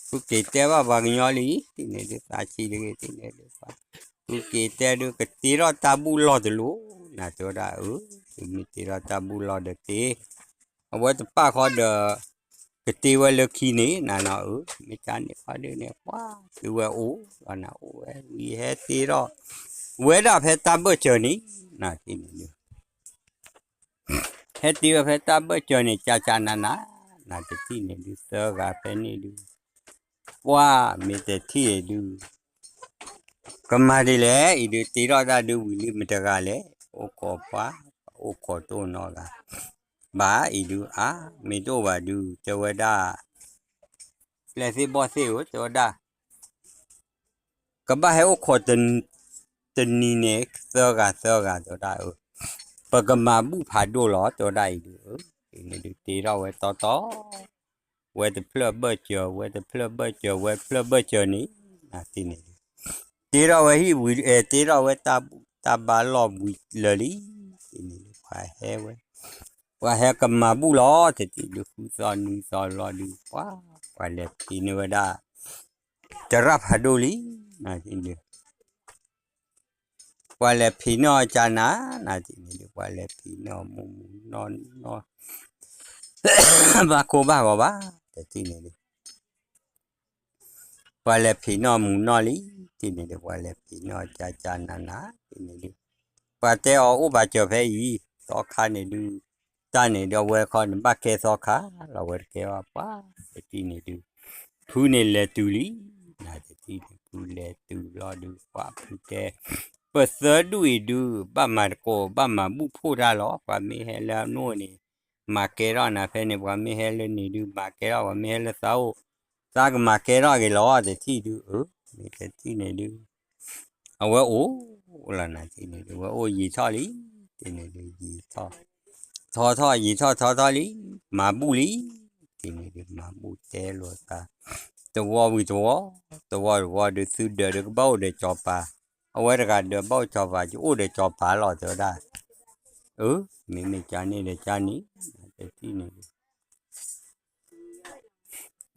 ဖုက့ၤတဲဘၣ်ပှၤကညီလံ, တထံၣ်န့ၣ်ဒုး သးဆံးတဂ့ၤ တထံၣ်န့ၣ်ဒုး ပှၤ ဖုက့ၤတဲဒုး ကတ့ထီၣ်တၢ်ဘူၣ်လီၢ်တလိၤ, နတဲဝဲဒၣ်အၢ, သုမ့ၢ်တ့ထီၣ်တၢ်ဘူၣ်လီၢ်ဒီးတ့, အဝဲတပာ်ဃီဒီး ကတ့ဝဲလၢခံန့ၣ် နနီၤအၢ, မ့ၢ်ကန့ၣ်ဃီဒုးန့ၣ် ပှၤ သုဝဲအိၣ်, နအိၣ်ဝဲဝံၤဟဲတ့ထီၣ် ဝဲဒၣ်ဖဲတၢ်ဘၢၣ်စၢၤန့ၣ်, နတထံၣ်န့ၣ်ဒုး ဟဲတ့ဝဲဖဲတၢ်ဘၢၣ်စၢၤန့ၣ် ကၢ်ကၢ်နးနး, နတထံၣ်န့ၣ်ဒုး သၢဂၤဖဲန့ၣ်ဒုး, ပှၤ မ့ၢ်တထံၣ်ဒုး ကမၤဒ်လဲၣ်, အံၤဒုးတ့ထီၣ်တၢ်ဒုးဝံၤလံ မတၤတဂၤလဲၣ်, အိၣ်ခိးပှၤ, အိၣ်ခိးတအိၣ်နီတဂၤဘၣ်, အံၤဒုး အါ, မ့ၢ်တအိၣ်ဘၣ်ဒုး တဲဝဲဒၣ် ပျဲၢ်သ့ၣ်ဘီၣ်သ့ၣ်ဧၢ တဲဝဲဒၣ် ကဘၣ်ဟဲအိၣ်ခိးတနံၤန့ၣ် သၢဂၤသၢဂၤ တဲဝဲဒၣ်အၢ, ပကမၤဘူၣ်ဖးဒိၣ်လီၤ တဲဝဲဒၣ်အံၤဒုး, အံၤန့ၣ်ဒုး တ့ထီၣ်ဝဲတီတီ ဝဲတဖျၢၣ်ဘၢၣ်စၢၤ ဝဲတဖျၢၣ်ဘၢၣ်စၢၤ ဝဲတဖျၢၣ်ဘၢၣ်စၢၤန့ၣ်, နတထံၣ်န့ၣ်ဒုး တ့ထီၣ်ဝဲဟံၣ်ဝံၤ တ့ထီၣ်ဝဲတၢ်ဘူၣ်တၢ်ဘါလီၢ်ဝံၤလၢာ်လံ, တထံၣ်န့ၣ်ဒုး ပှၤဟဲဝဲ ပှၤဟဲကမၤဘူၣ်လီၤ တထံၣ်ဒုး ဃုသီနွံသီလီၤဒုး ပှၤ ပှၤလဲၤဖံးန့ၢ်ဝဲဒၣ် တရၣ်ဖးဒိၣ်လံ, နတထံၣ်န့ၣ်ဒုး ပှၤလဲၤဖံးန့ၢ်အီၤကၢ်နၤ, နတထံၣ်န့ၣ်ဒုး ပှၤလဲၤဖံးန့ၢ်အီၤမူးမူးနီၢ်နီၢ် ဘၣ်ကိၢ်ဘၣ်ဂီၤဘၣ်, တထံၣ်န့ၣ်ဒုး ပှၤလဲၤဖံးန့ၢ်မူးနီၢ်လံ, တထံၣ်န့ၣ်ဒုး ပှၤလဲၤဖံးန့ၢ်အီၤကၢ်ကၢ်နၤနၤ, တထံၣ်န့ၣ်ဒုး ပှၤတဲအီၤအိၣ်ဘၣ်စၢၤဖဲအံၤ, သီခါန့ၣ်ဒုး တၢ်န့ၣ်ဒုး အဝဲခီန့ၣ် ဘၣ်ကဲသီခါလီၤ ဝဲတကဲဘၣ်ပှၤ, တထံၣ်န့ၣ်ဒုး ဖုန့ၣ်လဲၤတုၤလံ, နတထံၣ်န့ၣ် ဖုလဲၤတုၤလီၤဒုး ပှၤဖုတဲ ပသၢဒူၣ်အံၤဒုး ဘၣ်မၤသကိး ဘၣ်မၤဘူၣ်ဖှိၣ်တၢ်လီၤ, ပှၤမ့ၢ်ဟဲလၢအနိၣ်န့ၣ် မၤကဲထီၣ်နၤဖဲန့ၣ်, ပှၤမ့ၢ်ဟဲလၢန့ၣ်ဒုး မၤကဲထီၣ်, ပှၤမ့ၢ်ဟဲလၢသးအိၣ် သးကမၤကဲထီၣ်က့ၤလီၤ, တထံၣ်ဒုးအၢ, မ့ၢ်တထံၣ်န့ၣ်ဒုး အဝဲအိၣ်လီၤနၤ တထံၣ်န့ၣ်ဒုး ဝဲအိၣ်ယံာ်ထီၣ်လံ, တထံၣ်န့ၣ်ဒုး ယံာ်ထီၣ် ထီထီၣ် ယံာ်ထီၣ်ထီထီၣ်လံ, မၤဘူၣ်လံ, တထံၣ်န့ၣ်ဒုး မၤဘူၣ်တဲလိာ်သး, တဝီဝံၤတဝီ, တဝီတဝီဒုး သုဒၢးဒုးကဘၣ်အိၣ်ဒီးစီၤပၤ, အဝဲတဂၤဒၢးဘၣ်အိၣ်စီၤပၤ ယအိၣ်ဒီးစီၤပၤလီၤ တဲဝဲဒၣ်, အၢ, မ့မ့ၢ်ကန့ၣ်ဒီးကန့ၣ်, တထံၣ်န့ၣ်ဒုး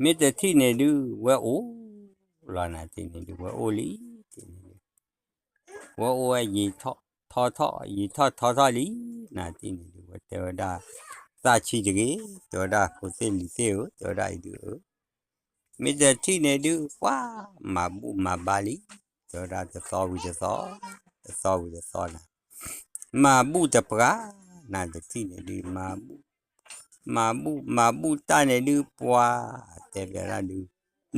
မ့ၢ်တထံၣ်န့ၣ်ဒုး ဝဲအိၣ်လီၤနၤ တထံၣ်န့ၣ်ဒုး ဝဲအိၣ်လံ, တထံၣ်န့ၣ်ဒုး ဝဲအိၣ်ဝဲယံာ်ထီၣ်ထီထီၣ် ယံာ်ထီၣ်ထီထီၣ်လံ, နၤ တထံၣ်န့ၣ်ဒုး ဝဲတဲဝဲဒၣ် သးဆံးတဂ့ၤ, တဲဝဲဒၣ် ဖိသ့ၣ်လံၤသ့ၣ်ဧၢ, တဲဝဲဒၣ်အံၤဒုးအၢ မ့ၢ်တထံၣ်န့ၣ်ဒုး ပှၤမၤဘူၣ်မၤဘါလံ, တဲဝဲဒၣ်တသီဝံၤတသီ, တသီဝံၤတသီနၤ, မၤဘူၣ်တပှၢ်, နၤ တထံၣ်န့ၣ်ဒုး မၤဘူၣ် မၤဘူၣ်မၤဘူၣ်တၢ်န့ၣ်ဒုး ပှၤတဲဘၣ်ဒၣ်ဒုး,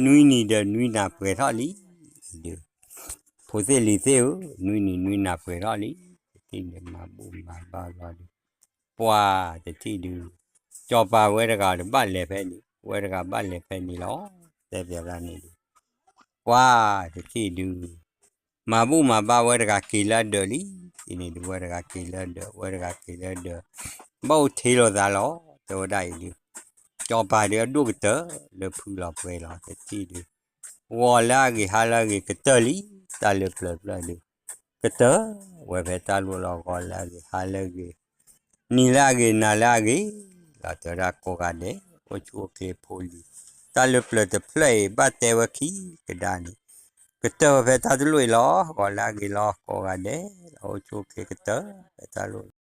နွံနံၤဒီးနွံနၤပှဲၤထီၣ်လံဒုး, ဖိသ့ၣ်လံၤသ့ၣ်ဧၢ, နွံနံၤနွံနၤပှဲၤထီၣ်လံ, တထံၣ်န့ၣ်မၤဘူၣ်မၤဘါလီၤဒုး, ပှၤတထံၣ်ဒုး, ကၠီၤပၤဝဲတဂၤဒီးဘၣ်လဲၤဖဲန့ၣ်, ဝဲတဂၤဘၣ်လဲၤဖဲန့ၣ်လီၤ, တဲဘၣ်ဒၣ်န့ၣ်ဒုး, ပှၤတထံၣ်ဒုး မၤဘူၣ်မၤဘါဝဲတဂၤက့ၤလၢအဒၢးလံ, တထံၣ်န့ၣ်ဒုး ဝဲတဂၤက့ၤလၢအဒၢး, ဝဲတဂၤက့ၤလၢအဒၢး, ဘၣ်အိၣ်ထံးလိာ်သးလီၤ, တဲဝဲဒၣ်အံၤဒုး, ကၠီၤပၤဒုးအဒိၣ်ကတၢၢ်လၢဖုလီၤပှဲၤလီၤ, တထံၣ်ဒုး, ဂီၤလၢအဂ့ၤဟါလၢအဂ့ၤကတၢၢ်လံ, တၢ်လၢပျၢၤပျၢၤဒုး, ကတၢၢ်ဝဲဖဲတၢ်လိၣ်လီၤ, ဂီၤလၢအဂ့ၤဟါလၢအဂ့ၤ နံၤလၢအဂ့ၤနၤလၢအဂ့ၤ, လီၤတဲဝဲဒၣ်ကိးဂၤဒဲး, အိၣ်ဆူၣ်အိၣ်ချ့ဖိလံၤ, တၢ်လၢပျၢၤတဖျၢၣ်အံၤ ဘၣ်တဲဝဲခံကဒါန့ၣ်, ကတၢၢ်ဝဲဖဲတၢ်တလိၣ်အံၤလီၤ, ဂီၤလၢအဂ့ၤလီၤ, ကိးဂၤဒဲးလီၤ, အိၣ်ဆူၣ်အိၣ်ချ့ကတၢၢ်ဖဲတၢ်လိၣ်လီၤ.